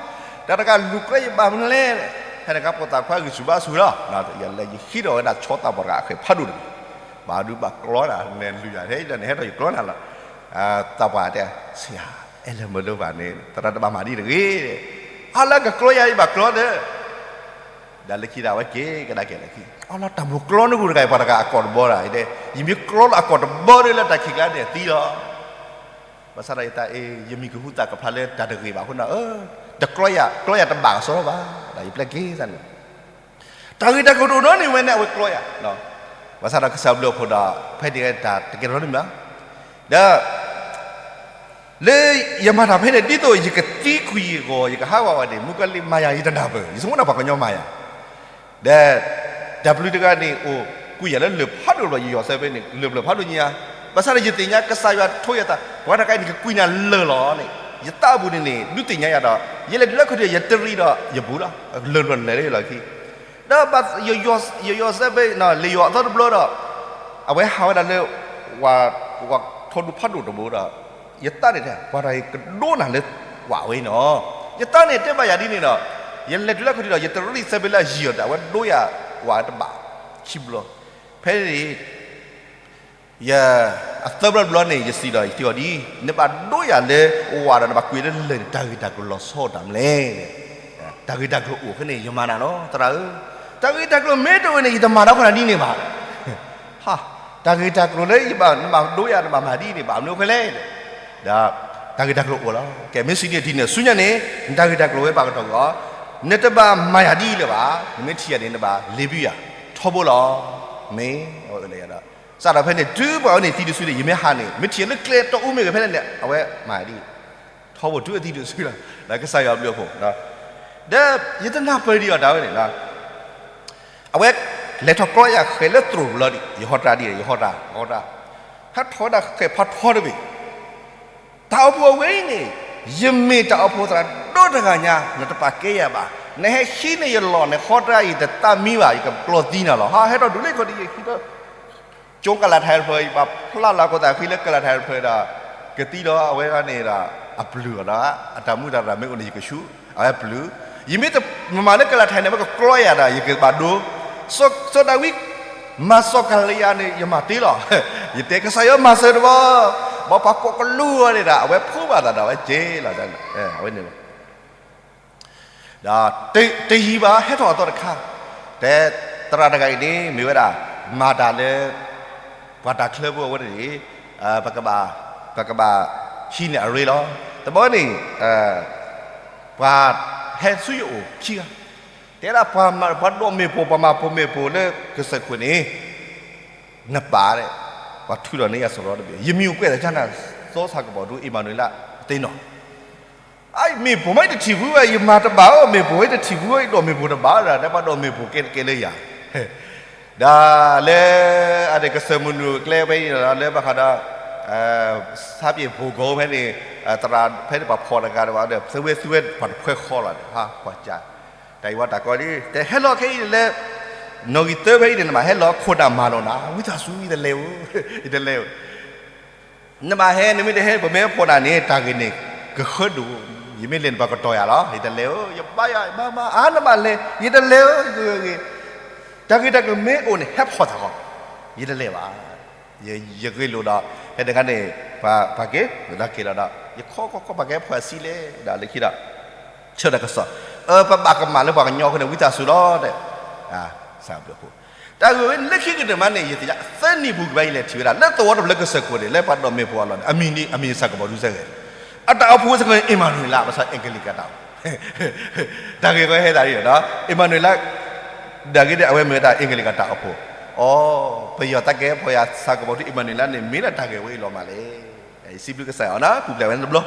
တၢ်တဂၤလူၤကျီယဘၣ်မနုၤလဲၣ်, ဖဲန့ၣ်အခါပိာ်သၣ်ခွါဂံၢ်ဆူၣ်ဘါဆူၣ်လီၤ, ယလဲၤယဟံးထီၣ်ဝဲဒၣ်ဆီသးပှၢ်တဂၤအဃဲၣ်ဖးဒိၣ်တဘ့ၣ်, ဘၣ်ဒုးဘၣ်ကျီနၤ နလူၤယၤ နဟဲထီၣ်ယကျီနၤလီၤ, သးပှၢ်တဲ ဆရာ အဲၣ်လၢမုာ်လိဘၣ်န့ၣ် သရၣ်တဘၣ်မၤဒ်တဂ့ၤ, အါလၢကကျီယၤအံၤဘၣ်ကျီဒီး ဒီးလၢခံဒီးအဝဲက့ၤကဒါက့ၤလၢခံ, အလီၤတၢ်ဘိးကျီနဂုၤတဂၤအံၤ ပှၤတဂၤအကိာ်တဘီဒီး ယတဲ ယမ့ၢ်ကျီလီၤအကိာ်တဘီဒီးလၢတၢ်ခံးကျါန့ၣ်သံလီၤ, ဘၣ်ဆၣ်ဒီးယသးအ့ၣ် ယမံၤကဟူသၣ်ကဖျါလၢတၢ်တဂ့ၤဘၣ်အဃိန့ၣ် တကျီယၤ ကျီယၤတဘၣ်ကစီဒီဘၣ်, ဒီးယပျဲက့ၤသးန့ၣ် တၢ်ဂ့ၢ်တၢ်ကျိၤတအိၣ်နီတမံၤဝဲန့ၣ် အဝဲကျီယၤ, ဘၣ်ဆၣ်ဒီးကစၢ်ဘျုးအဖှိၣ်ဒီး ဖဲန့ၣ်တၢ်တကဲထီၣ်နီတမံၤဘၣ်, ဒီး လၢယမၤတၢ်ဖဲန့ၣ် ဒ်သိးယကသံကွံာ်အဂီၢ် ယကဟးဂီၤဝဲန့ၣ် မုၣ်ကီၤလံၢ်မၤယၤ ယတနၢ်ပၢၢ် ယဆိကမိၣ်ဒၣ်ပှၤကညီမၤယၤ, ဒီး တၢ်ပျုၤတဂၤန့ၣ် အိၣ်ကွံာ်ယၤလၢလၢၢ်ဖးဒိၣ်ဘျီ ယယီၤစဲဖဲန့ၣ် လၢၢ်ဖးဒိၣ်ညါ, ဘၣ်ဆၣ်ဒီးယသ့ၣ်ညါကစၢ်ယွၤထိယၤသး ပှၤတဂၤအံၤန့ၣ် ကကွံာ်နၤလၢၢ်လီၤန့ၣ် ယသးအပူၤန့ၣ်န့ၣ် ဒုးသ့ၣ်ညါယၤဒီး ယလဲၤတုၤလၢခီၣ်ထံး ယတရံးဒီးယဘူးလီၤ, လၢၢ်ဖျၢၣ်လဲၤလၢလီၢ်ခံ ဒီးဘၣ် ယယီၤစဲဖဲ လၢယွၤအသီတဘျီဒီး အဝဲဟးဝဲဒၣ်လၢ ဝၤ ဝၤထီဒူဖးဒိၣ်တဘိဒီး ယသးန့ၣ်တဲ ပှၤတဂၤအံၤကဒိနၤလၢဝၤဝဲနီၤ, ယသးန့ၣ်တဲဘၣ်ယၤဒ်န့ၣ်ဒီး ယလဲၤတုၤလၢခီၣ်ထံးဒီး ယတရံးစဲဖဲလၢအယံာ်အီၤဒီး အဝဲဒိယၤဝၤတဘၣ်ခံဘျီ, ဖဲန့ၣ် ယ အသၢဘျီတဘျီန့ၣ် ယစံးဒီးယထံအီၤဒ်အံၤ, နဘၣ်ဒိယၤလၢဝၤဒီး နဘၣ်ကွံာ်လၢလၢၢ်န့ၣ် တၢ်ဂ့ၢ်တၢ်ကျိၤလီၤဆီအိၣ်တၢ်မနုၤလဲၣ်, တၢ်ဂ့ၢ်တၢ်ကျိၤအိၣ်ဖဲန့ၣ် ယမၤနၤလီၤ သရၣ်ဧၢ, တၢ်ဂ့ၢ်တၢ်ကျိၤမ့ၢ်တအိၣ်န့ၣ် ယတမၤဒီးခီနၤဒ်န့ၣ်ဘၣ်, ဟါ, တၢ်ဂ့ၢ်တၢ်ကျိၤလၢယဘၣ် နဘၣ်ဒိယၤ နဘၣ်မၤဒ်အံၤန့ၣ် ဘၣ်မနုၤအဃိလဲၣ်, ဒီး တၢ်ဂ့ၢ်တၢ်ကျိၤအိၣ်လီၤ. ကဲ မ့ၢ်စံးန့ၣ် ဒ်န့ၣ်ဆူညါန့ၣ် နတၢ်ဂ့ၢ်တၢ်ကျိၤဝဲဘၣ်ကတီၢ်ကီး, နတဘၣ်မၤယၤဒ်အံၤလၢၤဘၣ်, နမ့ၢ်ထံၣ်ယၤန့ၣ် နဘၣ်လ့ၤဘုယၤ, ထီဘိလီၤ, မ့ၢ်အဝဲအၢၣ်လီၤယၤဒီး စးထီၣ်ဖဲန့ၣ် တုၤပှၤဝဲန့ၣ်သံတစုန့ၣ် ယမ့ၢ်ဟးန့ၣ် မ့ၢ်ထံၣ်လၢကျဲတီအူမ့ၢ်ဂ့ၤဖဲလဲၣ်န့ၣ် အဝဲမၤဒ်အံၤ, ထီဘိတုၤအသံတစုလီၤ, ဒီးကစၢ်ယွၤဘျုးအဖှိၣ်, ဒီးယတနၢ်ပၢၢ်ဒံးအီၤတၢ်ဝဲန့ၣ် အဝဲလဲၤထီၣ်ကျီယၤဃဲၤလၢသရိာ်ဘျီဒံး ယဟီၣ်တၢ်ဒ်န့ၣ် ယဟီၣ်တၢ် ယဟီၣ်တၢ်, ဟဲထီၣ်ဝဲဒၣ်ဃဲၤဖးထီတဘ့ၣ်, တၢ်အိၣ်ဖှိၣ်အဝဲအံၤန့ၣ် ယမ့ၢ်တၢ်အိၣ်ဖှိၣ်သရၣ်ဒိၣ်တဂၤညါ နတပာ်ကဲယၤဘၣ်, နဟဲဟံးန့ၢ်ယလီၢ်န့ၣ် ဟီၣ်တၢ်အံၤတသးမံဘၣ် ယကကျီသံနၤလီၤ, ဟးဟဲထီၣ်ဒုးလၢခီၣ်ဒ်ယဟံးထီၣ် ကၠိကလၤထၢၣ်တဖျၢၣ် ယဘၣ်ဖျါလီၤကီၢ်သးဃံလၢကလၤထၢၣ်တဖျၢၣ်ဒီး ကသံဒီးအဝဲန့ၣ်ဒီး အပျုၢ်အီၤဒီး အတၢ်မူတၢ်ရၤမ့ၢ်အိၣ်န့ၣ် ယကဆူၣ် အဝဲပျုၢ်, ယမ့ၢ်တမၤလၢကလၤထါန့ၣ် အဝဲကကျီယၤဒီး ယကဘၣ်ဒိ, စီၤဒၤဝံး မၤစီၤကၤလယၤန့ၣ် ယမၤတ့လီၤ. ယတဲကစၢ်ယွၤမၤစၢၤတဘျီ, ဘၣ်ပှၤကိးကလူးဝဲန့ၣ်ဒီး အဝဲဖိးဘၣ်သးဒီးအဝဲက့ၤလီၤ. အဝဲန့ၣ်လီၤ. ဒီးတယံာ်ဘၣ် ဟဲထီၣ်အသီတခါ, တဲသရၣ်တဂၤအံၤန့ၣ် မ့ၢ်ဝဲဒၣ် မၤတၢ်လၢ ပှၤတၢ်ချၢဖိအဝဲန့ၣ်န့ၣ် ပကဘၣ် ပကဘၣ်ဟံးန့ၢ်အရ့လီၤ. တဘျီန့ၣ် ပှၤဟဲဆူယအိၣ်ခံဂၤ, တဲဒၣ်ပှၤ ပှၤဒိးမ့ၣ်ပိၢ် ပှၤမၤပိာ်မ့ၣ်ပိၢ်လၢကစၢၢ်ခိၣ်န့ၣ် နပာ်, ပှၤထုးထီၣ်န့ၢ်ယၤစီၤရီတဘ့ၣ်, ယမံၤအိၣ်ကွဲးသးကနၣ် စီၤဆၣ်ကပီၤဒူ အ့မၤနူၤလး သ့ၣ်နီၣ် အမ့ၣ်ပိၢ်မ့ၢ်တထံၣ်ဖူဝဲ ယမၤတဘၣ်ဧၢ, မ့ၣ်ပိၢ်မ့ၢ်တထံၣ်ဖူဝဲ ယဒိးမ့ၣ်ပိၢ်တဘၣ်ဒီး တဲပှၤဒိးမ့ၣ်ပိၢ်ကဲတကဲလၢယၤ, ဒီးလၢ အန့ၣ်ကစၢၢ်မုၢ်နုာ်ကျဲဖဲအံၤ လၢဘၣ်ဃးဒီး ဆါပ့ၣ်ဖိကိးဖဲန့ၣ် သရၣ်ဖဲန့ၣ်ပှၤဖီၣ်တဂၤဒီး သုဝဲသုဝဲပှၤတခွဲဃီလီၤန့ၣ် ဟါကွၢ်ကၢ်, တၢ်အံၤဝဲတၢ်ကီလံ တဲဟဲလီၤခဲအံၤန့ၣ်လၢ နီၣ်ဂံၢ်သၢဖဲအံၤန့ၣ် နဘၣ်ဟဲလီၤခိၣ်နၢ်မၤလိာ်နၤ ဝံသးစူၤ ယတလဲၤဧၢ, ယတလဲၤဧၢ နဘၣ်ဟဲ နမ့ၢ်တဟဲ ပမ့ၢ်ဖီၣ်နၤန့ၣ် တၢ်ဂ့ၢ်န့ၣ် ကဃၢဒိၣ်, ယမ့ၢ်လဲၤန့ၣ် ပှၤကတီၤယၤလီၤ, ယတလဲၤဧၢ, ယဘါယွၤ ဘါဘါ အါ နဘၣ်လဲၤ ယတလဲၤဧၢ, ဂ့ၤဂ့ၤ, တၢ်ဂ့ၢ်တၢ်ကမ့ၢ်အိၣ်န့ၣ် ဟဲဖီၣ်သးဃီ, ယတလဲၤဘၣ်, ယဂ့ၢ်လိာ်ဒီး ဖဲတခါန့ၣ် ပှၤက့ၤ ဒီးက့ၤလီၤဒီး ယခီခီခီ ပှၤကဟဲဖီၣ်ယၤဆံးလဲၣ် ဒီးလၢခံဒီး ဆၢတၢ်ကစီၣ်, အၢ ပဘၣ်ကမၣ်လၢပှၤကညီအဃိန့ၣ် ဝံသးစူၤလီၤ တဲ စၢ်ဘျုးဖိ, တၢ်ဂ့ၢ်ဝဲလၢခံကတၢၢ်မးန့ၣ် ယသ့ၣ်ညါသၢနံၣ်ပူၤကဘၣ်ယလဲၤထံၣ်ဝဲဒၣ် လၢသဝီတဖျၢၣ်လၢကစၢၢ်ခိၣ်န့ၣ် လၢပှၤဒိးမ့ၣ်ပိၢ်အလီၢ်န့ၣ် အမံၤန့ၣ် အမံၤစၢ်ကပီၤဒူစ့ၢ်ကီး, အတၢ်အိၣ်ဖှိၣ်စ့ၢ်ကီးန့ၣ် အ့မၤနူၤအ့လး ဘၣ်ဆၣ်အ့ကလံးကၤတၢ်အိၣ်ဖှိၣ်, တၢ်ဂ့ၢ်ကီဟဲသးဒ်ဒီး အ့မၤနူၤအ့လး တၢ်ဂ့ၢ်န့ၣ် အဝဲမ့ၢ်ဝဲဒၣ်အ့ကလံးကၤတၢ်အိၣ်ဖှိၣ်, အိ ပယီၤတၢ်ကဲဖီၣ်ယၤစၢ်ကပီၤဒူအ့မၤနူၤအ့လးန့ၣ် မ့ၢ်ဒၣ်တၢ်ဂ့ၢ်ဝဲအံၤလီၤမးလဲၣ်, ယစံးဘျုးကစၢ်ယွၤနီၤ ပူၤဖျဲးဝဲန့ၣ်တဘျီ,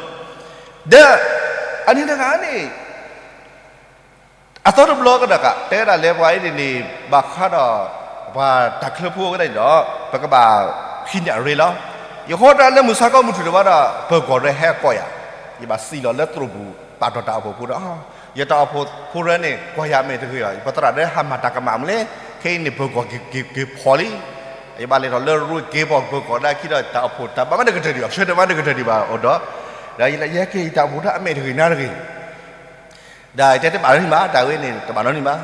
ဒီး အန့ၣ်တဂၤန့ၣ် အသီတဘျီကဒီးကး တဲဒၣ်လၢပှၤအံၤန့ၣ်န့ၣ် ဘၣ်ဃးဒီး ပှၤတၢ်ချၢဖိဝဲဒၣ်န့ၣ်ဒီး ပကဘၣ်ဟံးန့ၢ်အရ့လီၤ. ယဃီတၢ်လၢမုၢ်ဆါခီမုၢ်ထူၣ်တဘျီဒီး ပၢၤကီၢ်ရဲဟဲကိးယၤ, ယဘၣ်စံးလီၤလၢသရိာ်ပူၤ ပာ်ထီၣ်တၢ်အိၣ်ဖှိၣ်ဖိဒီး ယတၢ်အိၣ်ဖှိၣ်ဖိရဲန့ၣ် ကွၢ်ယၤအမဲာ်တဂ့ၤဘၣ်, ပသရၣ်ဒၢဟးမၤတၢ်ကမၣ်မူလဲၣ်, ခဲအံၤန့ၣ် ပၢၤကီၢ်က့ၤဖီၣ်လံ, ယဘၣ်လဲၤထီၣ်လၢရိက့ၤဖီၣ်ပၢၤကီၢ်ဒၣ်ခံဒီး တၢ်အိၣ်ဖှိၣ်တၢ်ဘၣ်မးတကတၢၢ်ဒံးဘၣ်, ဆၢတၢ်မးတကတၢၢ်ဒံးဘၣ်အိၣ်ဒီး, ဒီးယဲက့ၤယတၢ်အိၣ်ဖှိၣ်တၢ်အမဲာ်တဂ့ၤနါတဂ့ၤ ဒီးတဲတဘၣ်နီတမံၤဘၣ်, တၢ်ဝဲန့ၣ် တဘၣ်နီတမံၤဘၣ်.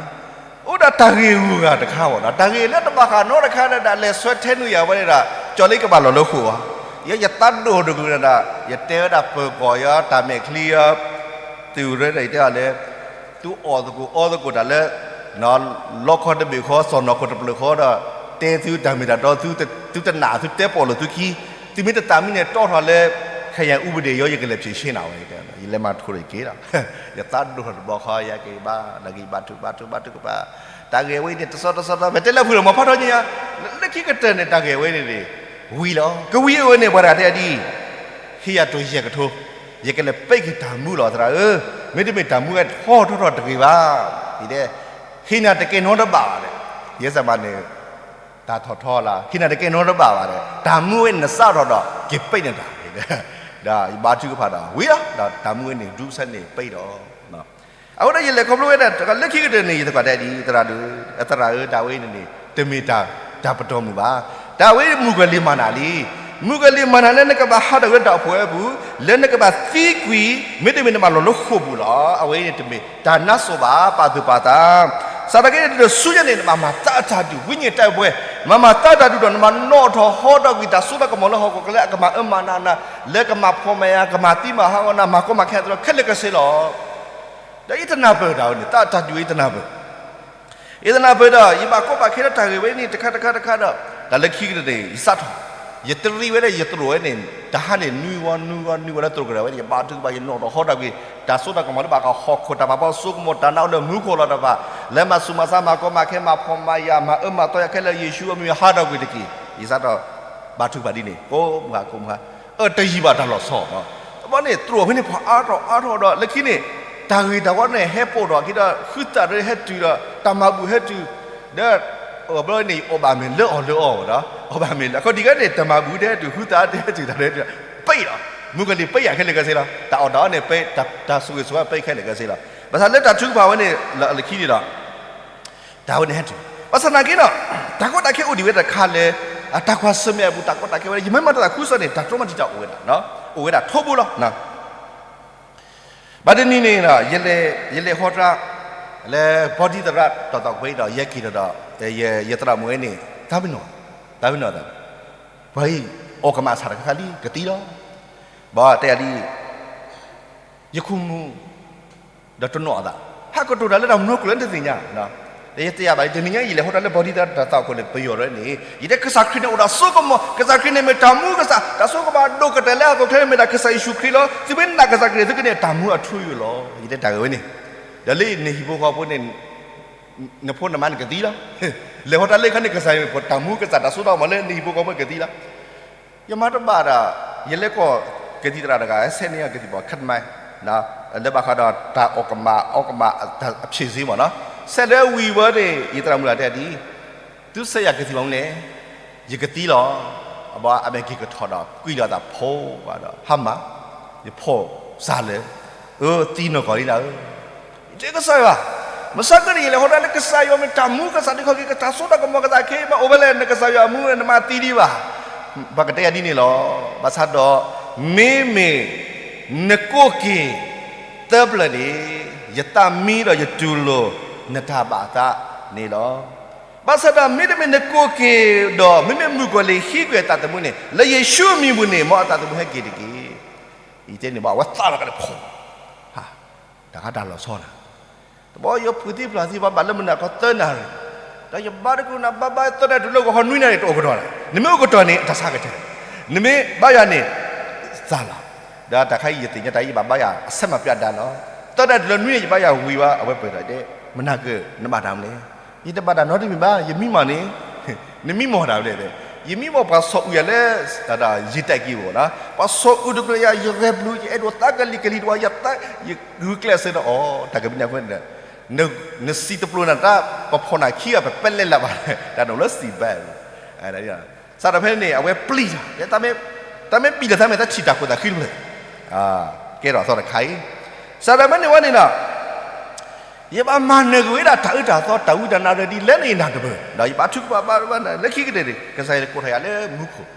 အိၣ်ဒၣ်တၢ်ဂ့ၢ်ဂုၤဂၤတခါဘၣ်ဒီး တၢ်ဂ့ၢ်လၢတဘၣ်ဃးနီတခါဒီး လဲၤဆှၢထဲနုာ်ယၤဝဲန့ၣ်ဒီး ကၠီလၢယကဘၣ်လီၤလၢဃိာ်အီၤ, ယဲယသးဒိၣ်တဂ့ၤဒီး ယတဲဝဲဒၣ်ပၢၤကီၢ်ယီ တၢ်မဲာ်ချံယီ သုးရၢဒီး ယတဲအီၤလၢ သုအီၣ်သကိးအီသကိးတၢ်လၢ လီခီတဘ့ၣ်ဃီ စီၢ်နီၤခိၣ်တပျၢၢ်ဃီဒီး တဲသုတၢ်မ့ၢ်တၢ်တီ သုတနာ် သုတဲပီၣ်လိာ်သုခံ, သုမ့ၢ်တသးမံန့ၣ် တီၣ်ထီၣ်လၢ ခဲယၤအူပဒ့ၣ်ယီ ယကလဲၤဖြေရှင်းနၤဝဲ, ယလဲၤမၤထူရက့ၤဒီး ယသးဒိၣ်ထီၣ်တဘျီဃီ ယက့ၤဘါ ဒီးက့ၤဘါထုကဖၣ် ဘါထုကဖၣ် တၢ်ဂ့ၢ်ဝဲအံၤန့ၣ် တဆီတဆီတဆီ ဖဲတဲလၢဖုးလီၤမၤဖးထီညါ လၢခံကတၢၢ်န့ၣ် တၢ်ဂ့ၢ်ဝဲန့ၣ်န့ၣ် ဝံၤလီၤ. ကဝံၤအဝဲန့ၣ် ပှၤတဂၤတဲဒ်အံၤ, ဟ့ၣ်ယၤတိၤယဲၢ်ကထိ, ယကလဲၤပ့းက့ၤတၢ်မူလီၤ သရၣ်ဧၢ, မ့တမ့ၢ်တၢ်မူဝဲထီထီထီၣ်တဂ့ၤဘၣ်, ယတဲ, ဟ့ၣ်နၤတကဲနီတဘၣ်ဘၣ်ဒီး, ယဲစၢ်မၤန့ၣ် တၢ်ထီၣ်ထီလၢ ဟ့ၣ်နၤတကဲနီတဘၣ်ဘၣ်ဒီး တၢ်မူဝဲန့ၣ်နစးထီၣ်ဒီး က့ၤပ့းန့ၢ်တၢ်, ဒီးယဘါထုကဖၣ်ဒီး ဝံၤလီၤ ဒီးတၢ်မူဝဲန့ၣ် ဒူစဲန့ၣ်ပ့းဒီး အဃိဒီးယလဲၤခီဖျိဝဲဒၣ် လၢခံကတၢၢ်န့ၣ် ယသကိးတဲဒ်အံၤ သရၣ်ဧၢ, တၢ်ဝဲအံၤန့ၣ်န့ၣ် တမ့ၢ်တၢ် တၢ်ပတီၢ်မုၢ်ဘၣ်. တၢ်ဝဲမုၣ်ကီၤလံၢ်မၤနၤလံ. မုၣ်ကီၤလံၢ်မၤနၤလၢနကဘၣ်ဟးထီၣ်လၢတၢ်အိၣ်ဖှိၣ်ဝဲအပူၤ, လၢနကဘၣ်သံကွံာ်, မ့တမ့ၢ်နဘၣ်လီၤလၢဃိာ်ပူၤလီၤ. အဝဲအံၤန့ၣ်တမ့ၢ်တၢ်နါစီၤဘၣ်, ပာ်သူၣ်ပာ်သး စးထီၣ်က့ၤန့ၣ် တဒိၣ်ဆူညါန့ၣ် နဘၣ်မၤသးအတၢ်ဒုး ဝိညာဉ်တိုက်ပွဲ, မၤမၤသးအတၢ်ဒုးဒီး နဘၣ်နီၣ်ထီၣ်ဟီထီၣ်ကွံာ် တၢ်စိတၢ်ကမီၤလၢဟီၣ်ခိၣ်ချၢ အကမၤအၢမၤနးနၤ, လၢကမၤဖှီၣ်မၤယာ် ကမၤသံမၤဟးဂီၤနၤ မၤကီမၤခဲအသးဒီး ခဲလၢာ်ကဆ့လီၤ. ဒီးယတနၢ်ပၢၢ်တၢ်ဝဲန့ၣ် သးအတၢ်ဒုးဝဲယတနၢ်ပၢၢ် ယတနၢ်ပၢၢ်ဒီး ယဘၣ်ကီဘၣ်ခဲလၢတၢ်ဂ့ၢ်ဝဲန့ၣ် တခါတခါတခါဒီး တၢ်လၢခံကတၢၢ်န့ၣ် ယစးထီၣ်, ယတရံးဝဲဒၣ်ယသရိာ်ဝဲန့ၣ် တဟါန့ၣ် နွံဝီနွံဝီနွံဝီလၢသရိာ်ကရၢၢ်ဝဲန့ၣ် ယဘါထုကဖၣ် ယနီၣ်ထီၣ်ဟီထီၣ်ကွံာ် တၢ်စိတၢ်ကမီၤလၢဘၣ်ဃးဟီၣ်ခိၣ် တၢ်ပာ်ဖှိၣ်စိကမီၤ တၢ်နးအိၣ်လၢမူခိၣ်လီၤတဖၣ် လၢမၤဆူးမၤဆါ မၤကီမၤခဲ မၤဖှီၣ်မၤယာ် မၤအၢမၤသီယၤခဲလၢာ် ယ့ၣ်ၡူးအမံၤဟးထီၣ်ကွံာ်တက့ၢ်. ယစးထီၣ်ဘါထုကဖၣ်ဒ်န့ၣ် ကိးမုၢ်ဟါကိးမုၢ်ဟါ အၢ တယံာ်ဘၣ်တၢ်လီၤဆီ, တဘျီန့ၣ် သရိာ်ဖဲန့ၣ် ဖှီၣ်အါထီၣ်အါထီၣ်ဒီး လၢခံန့ၣ် တၢ်ဂ့ၢ်တၢ်ဝီန့ၣ် ဟဲပိာ်ထီၣ်က့ၤဒီး ဃုသးဒီးဟဲတုၤဒီး တၢ်မၤဘူၣ်ဟဲတုၤ, ဒီး အဘျီန့ၣ် အီၣ်ဘၣ်မ့ၤလၢအီၣ်လၢအီဝဲဒီး အီၣ်ဘၣ်မ့ၤလၢ အခီၣ်ထံးခဲန့ၣ် တၢ်မၤဘူၣ်တဟဲတုၤ ဃုသးတဟဲတုၤ တၢ်တဟဲတုၤ ပ့ၤလီၤ. မုၣ်ကီၤလံၢ်ပ့ၤယၤခဲလၢာ်ကဆ့လီၤ. တၢ်အီၣ်တၢ်အီန့ၣ် ပ့ၤ တၢ်ဆိၣ်ဂ့ၤဆိၣ်ဝါပ့ၤခဲလၢာ်ကဆ့လီၤ. ဘၣ်ဆၣ်လၢတၢ်ထုကဖၣ်ဝဲန့ၣ် လၢခံန့ၣ်ဒီး တၢ်ဝဲန့ၣ်ဟဲတုၤ, ဘၣ်ဆၣ်သနာ်က့ဒီး တၢ်ကီတၢ်ခဲအိၣ်ဒံးဝဲတခါလၢ တၢ်ကွၢ်ဆၢၣ်မဲာ်အပူၤ တၢ်ကီတၢ်ခဲဝဲ ယမ့ၢ်မၤတၢ်သးခုကစီၣ်န့ၣ် တၢ်တြီမၤတံာ်တာ်အိၣ်ဝဲဒၣ်, အိၣ်ဝဲဒၣ်ထီဘိလီၤ. ဘၣ်တနံၤန့ၣ်ဒီး ယလဲၤဟီတြၢ် လၢဘီဒံသရၣ်တၢ်သီၣ်ခွဲးဒီး ယဟဲက့ၤဒီး ယသရၣ်မုၣ်ဝဲန့ၣ် တၢ်ပနီၣ်, တၢ်ပနီၣ်သး, ပှၤအံၤ အီၣ်ကမၣ်ဆၣ်တခါခါလံ ကသံလီၤ. ဘၣ်တဲယၤဒ်အံၤ, ယခိၣ်မူၣ် ဒီးတနီၣ်အသး ဟးကတိၤတၢ်လၢတၢ်မူခိၣ်လၢနတသ့ၣ်ညါ, ဒီးယတဲယၤဘၣ် တနံၤညါ ယလဲၤဟီတၢ်လၢဘီဒံသရၣ်တၢ်သီၣ်ခွဲးန့ၣ် ပယီၤရဲန့ၣ် ယတဲကစၢ်ခရံာ်န့ၣ်အိၣ်ဒီးစိကမီၤ, ကစၢ်ခရံာ်န့ၣ်မ့ၢ်တၢ်မူကစၢ်, တၢ်စိကမီၤအဒိၣ်ကတၢၢ်လၢအသိးခဲန့ၣ်မ့ၢ်ဒၣ်ကစၢ်ယ့ၣ်ၡူးခရံာ်လီၤ. သုမ့ၢ်နာ်ကစၢ်ခရံာ်န့ၣ် သုကန့ၢ်တၢ်မူအထူအယိာ်လီၤ. ယတဲတၢ်ဂ့ၢ်ဝဲန့ၣ်, ဒီးလၢနဟံၣ်ဖိဃီဖိန့ၣ် နဖိနမါန့ၣ်ကသံလီၤ. လဲၤဟီတၢ်လၢခါန့ၣ် ကစၢ်ယွၤတၢ်မူကစၢ်တၢ်စိတၢ်ကမီၤလၢနဟံၣ်ဖိဃီဖိန့ၣ်ကသံလီၤ. ယမၤတဘၣ်ဒီး ယလဲၤကိးကသံၣ်သရၣ်တဂၤ ဆဲးန့ၢ်ကသံၣ်ပီၣ်ခတ်မး, လၢဘၣ်ဃးဒီးတၢ်အီၣ်ကမၣ် အီၣ်ကမၣ်အဖျၢၣ်စ့မ့ၢ်နီၤ, ဆဲးလၢဝံၤဝဲန့ၣ် ယသရၣ်မုၣ်တဂၤတဲဒ်အံၤ, သုဆဲးယၤကသံၣ်မနုၤလဲၣ်, ယကသံလီၤ. အဘၣ်အမဲာ်က့ၤကထီၣ်ဒီး ကွံာ်လီၤအသးဖိဘၣ်ဒီး ဟါမၢ်, ယဖီၣ်စၢ်လၢ, အၢ သံနီၢ်ကီၢ်လံနၤဧၢ ယတဲကစၢ်ယွၤ, မဆါကန့ၣ် ယလဲၤဟီတၢ်လၢကစၢ်ယွၤမ့ၢ်တၢ်မူကစၢ်ဒ်ခီက့ၤ ကတၢ်စိတၢ်ကမီၤကစၢ်ခဲအံၤ ဘၣ်အိၣ်ဝဲလဲၣ် နကစၢ်ယွၤအမူနမၤသံဒံးဘၣ်. ပှၤကတဲယၤဒ်န့ၣ်လီၤ. ဘၣ်ဆၣ်ဒီး မ့မ့ၢ်နကိးက့ၤသၢပျၢၣ်န့ၣ် ယသးမံဒီးယတူၢ်လိာ်နတၢ်ဘၣ်အသးန့ၣ်လီၤ. ဘၣ်ဆၣ်ဒီးမ့တမ့ၢ်နကိးက့ၤဒီး မ့မ့ၢ်မုၣ်ကီၤလံၢ်ဟံးကွံာ်အသးသမူန့ၣ် လၢယ့ၣ်ၡူးအမံၤပူၤန့ၣ် မ်အသးသမူဟဲက့ၤတက့ၢ်. ယတဲန့ၣ်ဘၣ် အဝဲသးလီၤကလဲၤဖီၣ် တၢ်ခါတၢ်လီၤဆီနၤ, တဘျီယဖုးသံဖျးသံ ပှၤဘၣ်လၢမုၢ်နၤခီသၢနၣ်ရံၣ်, ဒီးယဘါတကူၣ်နၤ ဘါဘါသၢနၣ်ရံၣ်တုၤလၢဂီၤခီနွံနၣ်ရံၣ် တအိၣ်ကတီၢ်နၤ, နမ့ၢ်အိၣ်ကတီၢ်န့ၣ် အတၢ်ဆါကတၢၢ်, နမ့ၢ်ဘါယွၤန့ၣ် သးလီၤ. ဒီးတၢ်ခါအံၤယသ့ၣ်ညါတၢ်အံၤ ယဘၣ်ဘါယွၤအဆၢမၤပျၢ်ဒၣ်လီၤ. သၢနၣ်ရံၣ်တုၤလၢနွံနၣ်ရံၣ် ယဘါယွၤဝံၤဘၣ် အဝဲပၢၢ်ထီၣ်တဲ, မနၤကၢၢ် နဘၣ်တၢ်မနုၤလဲၣ်, ယတဘၣ်တၢ်နီတမံၤဘၣ် ယမံမီၢ်န့ၣ် နမံမီၢ်တၢ်မနုၤလဲၣ်, ယမံမီၢ်ပှၤဆီၣ်အုၣ်ယၤလၢ ယတၢ်က့ၤဘၣ်နီၤ, ပှၤဆီၣ်အုၣ်တကျၢၤယၤ ယဂဲၤပျုၤ ယအဲၣ်ဒိးသးကလံၤကလံၤတဝီ ယသး ယဂုာ်ကျဲးစၢးဒီးအီၤ တၢ်ကမံနၤဃိန့ၣ်, နစံးတပျိနၤတၢ် ပဖီၣ်နၤခံဂၤ ပပဲလဲၣ်လၢၤဘၣ်, တၢ်ဒိးလၢစံးဘၣ်, စးထီၣ်ဖဲန့ၣ် အဝဲပျံၤတၢ် တၢ်မ့ၢ်ပျံၤဒီး တၢ်မ့ၢ်တၢ်ထံၣ်တၢ်ခိၣ်သးဃံတဖျၢၣ်, ကဲထီၣ်အသီတခါအံၤ, စးထီၣ်ဖဲန့ၣ်ဝဲန့ၣ်ဒီး ယဘၣ်မၤနၢၤကွံာ်ဝဲဒၣ်တၢ်အုၣ်တၢ်သီ တၢ်ဝံတၢ်နါဒ်လဲၣ်န့ၣ်နၤတပၢၢ်, ဒီးယဘါထုကဖၣ်ဘၣ်ဘၣ်နၤ လၢခံကတၢၢ်န့ၣ် ကစၢ်ယွၤကိးထီၣ်ယၤလၢမူခိၣ်,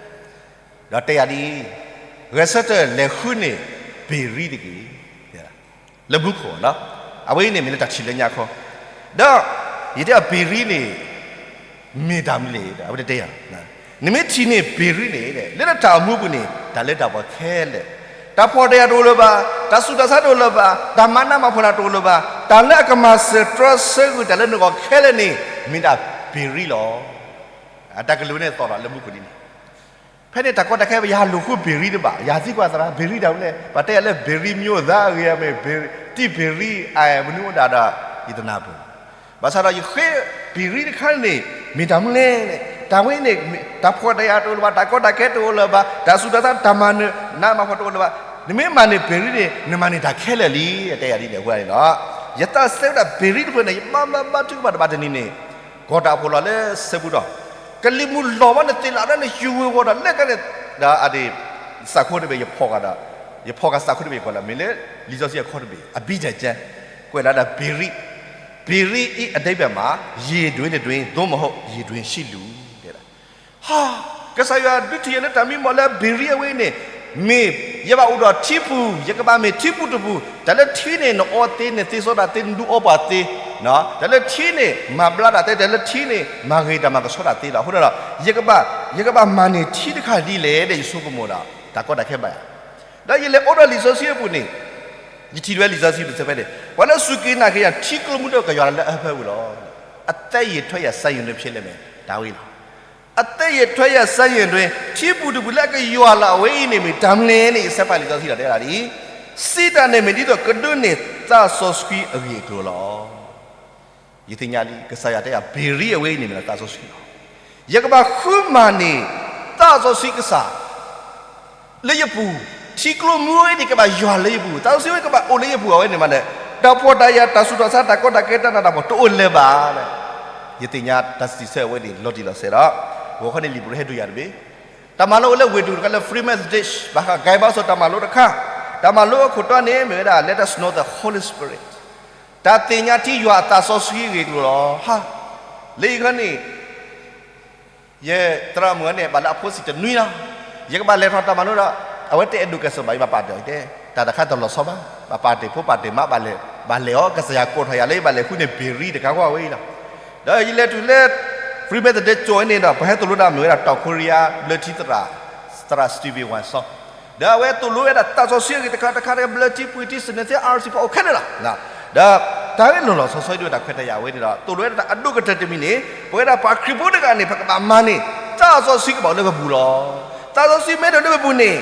ဒီးတဲယၤဒ်အံၤ, ဂဲၤဆၢထၢၣ်လဲၤဃုန့ၢ်ဘ့ၤရံတက့ၢ်, လၢမူခိၣ်နီၤ, အဝဲအံၤန့ၣ်မ့ၢ်လၢတၢ်ထံၣ်လၢညါခီ, ဒီးယတဲအီၤဘ့ၤရံန့ၣ် မ့ၢ်တၢ်မနုၤလဲၣ် အဝဲတဲယၤ, နမ့ၢ်ထံၣ်န့ၢ်ဘ့ၤရံန့ၣ် လၢနတၢ်အိၣ်မူပူၤန့ၣ် တၢ်လၢတၢ်ပှီၤခဲလၢာ်, တၢ်ဖှီၣ်တၢ်ယာ်တအိၣ်လၢၤဘၣ်, တၢ်ဆူးတၢ်ဆါတအိၣ်လၢၤဘၣ်, တၢ်မၤနးမၤဖှီၣ်နၤတအိၣ်လၢၤဘၣ်, တၢ်လၢအကမၤစၢၤတြီဆၢကွံာ်တၢ်လၢနဂီၢ်ခဲလၢာ်န့ၣ် မ့ၢ်ဒၣ်ဘ့ၤရံလီၤ. အတၢ်ကလုၢ်န့ၣ်သီၣ်ထီၣ်လၢမူခိၣ်ဒ်န့ၣ်, ဖဲန့ၣ်တၢ်ကီတၢ်ခဲ ပယၤလိာ်ဃုဘ့ၤရံတဘၣ်, ယၤသံကွၢ်သရၣ် ဘ့ၤရံတၢ်မနုၤလဲၣ်, ပှၤတဲယၤလၢ ဘ့ၤရံ မျိုးသား အဂ့ၤမ့ၢ် တံၢ်ဘ့ၤရံ အမနုၤအိၣ်ဒၣ်ဒီး ယတနၢ်ပၢၢ်, ဘၣ်ဆၣ်ဒီးယဃ့ဘ့ၤရံတခါန့ၣ် မ့ၢ်တၢ်မနုၤလဲၣ်, တၢ်ဝဲန့ၣ် တၢ်ဖှီၣ်တၢ်ယာ်တအိၣ်လၢၤဘၣ်, တၢ်ကီတၢ်ခဲတအိၣ်လၢၤဘၣ်, တၢ်ဆူးတၢ်ဆါ တၢ်မၤနးမၤဖှီၣ်တအိၣ်လၢၤဘၣ်, နမ့ၢ်မၤန့ၢ်ဘ့ၤရံန့ၣ် နမၤန့ၢ်တၢ်ခဲလၢာ်လံ, တဲယၤဒ်န့ၣ်အဃိန့ၣ်လီၤ. ယသးစဲဝဲဒၣ်ဘ့ၤရံတဖျၢၣ်န့ၣ် ယဘါဘါဘါထုကဖၣ်တဘၣ်တနံၤန့ၣ် ကီၢ်တၢ်အိၣ်ဖှိၣ်လီၤလၢဆၢပူၤဒီး ကလံၤမုၢ်လီၤဘၣ်န့ၣ် သ့ၣ်လၢ်ဒၣ်န့ၣ် ယူၤဝ့ၤဝီၤဒီး လၢကန့ၣ် ဒီးအဒ့ၣ် စးခိတဘ့ၣ် ယဖီၣ်ဃာ်ဒီး ယဖီၣ်ဃာ်စးခိတဘ့ၣ် ယကွၢ်လၢ မ့ၢ်လၢလံာ်စီဆှံအခိတဘ့ၣ် အဘံၣ်တၢ်ကၢ ကွဲးလၢဒၣ်ဘ့ၤရံ, ဘ့ၤရံအံၤအဓိပ္ပာယ်မှာ ရေတွင်းတစ်တွင်း သို့မဟုတ် ရေတွင်းရှစ်လူ, တဲဒၣ် ဟါ, ကစၢ်ယွၤဒုးထံၣ်ယၤလၢတၢ်မံမီၢ်လၢဘ့ၤရံအဝဲအံၤန့ၣ်, မ့ၢ်ယဘၣ်အိၣ်ဒီးထံပူၤ, ယကဘၣ်မ့ၢ်ထံပူၤတပူၤ, တၢ်လၢထံန့ၣ် နအီသ့ နသ့စီတၢ်သ့ နဒုးအီပှၤသ့, တၢ်လၢထံန့ၣ် မၤဘျါတၢ်သ့, တၢ်လၢထံန့ၣ် မၤဂ့ၤတၢ်မၤကဆှီတၢ်သ့လီၤ. အဃိဒီး ယကဘၣ်မၤန့ၢ်ထံတခါဒ်လဲၣ်ဒီး ယဆိကမိၣ်ဒီး တၢ်ကီတၢ်ခဲဘၣ်ယၤ, ဒီးယလဲၤအိးထီၣ်လံာ်စီဆှံအပူၤန့ၣ် ယထံၣ်ဒၣ်ဝဲလံာ်စီဆှံတဆၢဖဲန့ၣ် ပှၤလၢစူၢ်က့ၤနာ်က့ၤယၤ ထံကျိမူဒိၣ်ကယွၤလၢအဟၢဖၢပူၤလီၤ. အသက်ရည်ထွက်ရာစမ်းရေတွင်း ဖျဲးလဲၣ်မဲာ် တၢ်ဝဲလီၤ. အသက်ရည်ထွက်ရာစမ်းရေတွင်း ထံပူၤတပူၤလၢအကယွၤလၢအဝဲအံၤန့ၣ် မ့ၢ်တၢ်မနုၤလဲၣ်န့ၣ် ယဆဲးဖးလံာ်စီဆှံဒီးတဲဒၣ်ဒ်အံၤ, စံးတၢ်န့ၣ်မ့ၢ်ဒ်သိးကဒိးန့ၢ်သးစီဆှံအဂ့ၢ်အကျိၤလီၤ. ယသ့ၣ်ညါလံ ကစၢ်ယွၤတဲယၤ ဘ့ၤရံအဝဲအံၤန့ၣ်မ့ၢ်သးစီဆှံလီၤ. ယကဘၣ်ဃုမၤန့ၢ် သးစီဆှံကစၢ် လၢယပူၤ, ထံကျိမူဝဲန့ၣ် ကဘၣ်ယွၤလၢယပူၤ, သးစီဆှံဝဲကဘၣ်အိၣ်လၢယပူၤ အဝဲန့ၣ်မးဒီး တၢ်ဖှီၣ်တၢ်ယာ် တၢ်ဆူးတၢ်ဆါ တၢ်ကီတၢ်ခဲ တၢ်နးတၢ်ဖှီၣ် တအိၣ်လၢၤဘၣ်. ယသ့ၣ်ညါတၢ်စံးဆၢအဝဲန့ၣ် လီၤတံၢ်လီၤဆဲးဒီး ဂီၤခီန့ၣ် လံာ်ပရူးဟဲဒုးယၤတဘ့ၣ်, တၢ်မၤလိဝဲလၢဝ့ၢ်တကူၣ်တခါလၢ Free Methodist ဘၣ်ဃး ကဲဘါစီၤ တၢ်မၤလိတခါ, တၢ်မၤလိအခိၣ်တီန့ၣ် မ့ၢ်ဝဲဒၣ် Let us know the Holy Spirit, တၢ်သ့ၣ်ညါထံယွၤအသးစီဆှံအဂ့ၢ်အကျိၤလီၤ. ဟါ, လၢယခီန့ၣ် ယသရၣ်မုၣ်န့ၣ် ဘၣ်လၢအဖိဆံးတနွံလီၤ. ယကဘၣ်လဲၤထီၣ်တၢ်မၤလိဒီး အဝဲတအဲၣ်ဒိးကဲစၢးဘၣ် ယဘၣ်ပာ်တ့ၢ်အီၤတဲ, တၢ်တခါတလီၤဆီဘၣ်, ဘၣ်ပာ်တ့ၢ်ဖိပာ်တ့ၢ်မါဘၣ်လဲၤ, ဘၣ်လဲၤအီၤ ကစၢ်ယွၤကိးထီၣ်ယၤလၢယဘၣ်လဲၤဃုန့ၢ်ဘ့ၤရံတကးဃီဝဲအံၤလီၤ. ဒီးယလဲၤတုၤလၢ Free Methodist Church န့ၣ်ဒီး ပှၤဟဲသိၣ်လိတၢ်မ့ၢ်ဝဲဒၣ် တီၢ်ခိရံယါ ဘျၢထံသရၣ်, သရၣ် Stephen Wysong ဒီးအဝဲသိၣ်လိဝဲဒၣ်သးစီဆှံအဂ့ၢ်တခါတခါ ဘျၢထံပှ့ၤထံ စနံၤသ့ အါရစံ ပှၤအိၣ်ခဲလၢာ်လီၤ. ဒီးတၢ်ဂ့ၢ်လီၤလီၤဆီဆီဒ်ဝဲတၢ်ခွဲးတၢ်ယာ်ဝဲန့ၣ်ဒီး သိၣ်လိဝဲဒၣ်အဒိၣ်ကတၢၢ်တမံၤန့ၣ် ပဝဲဒၣ်ပှၤခရံာ်ဖိတဂၤန့ၣ် ပကဘၣ်မၤန့ၢ် သးစီဆှံကဘၣ်အိၣ်လၢပပူၤလီၤ. သးစီဆှံမ့ၢ်တအိၣ်လၢပပူၤန့ၣ်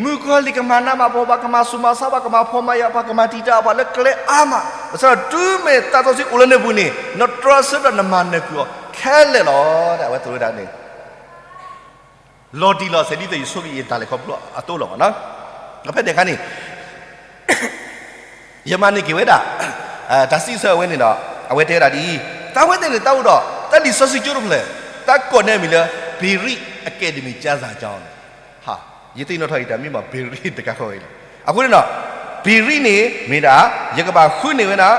မုၣ်ကီၤလံၢ်ကမၤနးမၤဖှီၣ်ဘၣ်, ကမၤဆူးမၤဆါဘၣ်, ကမၤဖှီၣ်မၤယာ်ဘၣ်, ကမၤတံာ်တာ်ဘၣ်လၢကျဲအါမး, ဘၣ်ဆၣ်ဒီးတုၤမ့ၢ်သးစီဆှံအိၣ်လၢနပူၤန့ၣ် နတြီဆၢဒီးနမၤနၢၤကွံာ်အီၤခဲလၢာ်လီၤ. အဝဲသိၣ်လိဝဲဒၣ်န့ၣ် လီၤတံၢ်လီၤဆဲး ဒ်သိးယဆိကမိၣ်ယတၢ်လဲၤခီဖျိအသိးလီၤမ့ၢ်နီၤ. ဖဲန့ၣ်အခါန့ၣ် ယမၤန့ၢ်က့ၤဝဲဒၣ် တၢ်စံးဆၢအဝဲန့ၣ်ဒီး အဝဲတဲဝဲဒၣ်ဒ်အံၤ, တၢ်ဝဲသ့ၣ်န့ၣ် တၢ်အိၣ်ဒီး တၢ်လံာ်စီဆှံကၠိတဖျၢၣ်, တၢ်ကိးန့ၢ်အမံၤလၢ ဘ့ၤရံအကဲဒမံၤကၠါစၢ်ကၠီန့ၣ်, ယသ့ၣ်နီၣ်ထီၣ်အံၤ တၢ်မ့ၢ်မ့ၢ်ဘ့ၤရံတကးဃီအံၤလီၤ. အဃိန့ၣ်ဒီး ဘ့ၤရံန့ၣ်မ့ၢ်ဒၣ် ယကဘၣ်ဃုန့ၢ်ဝဲဒၣ်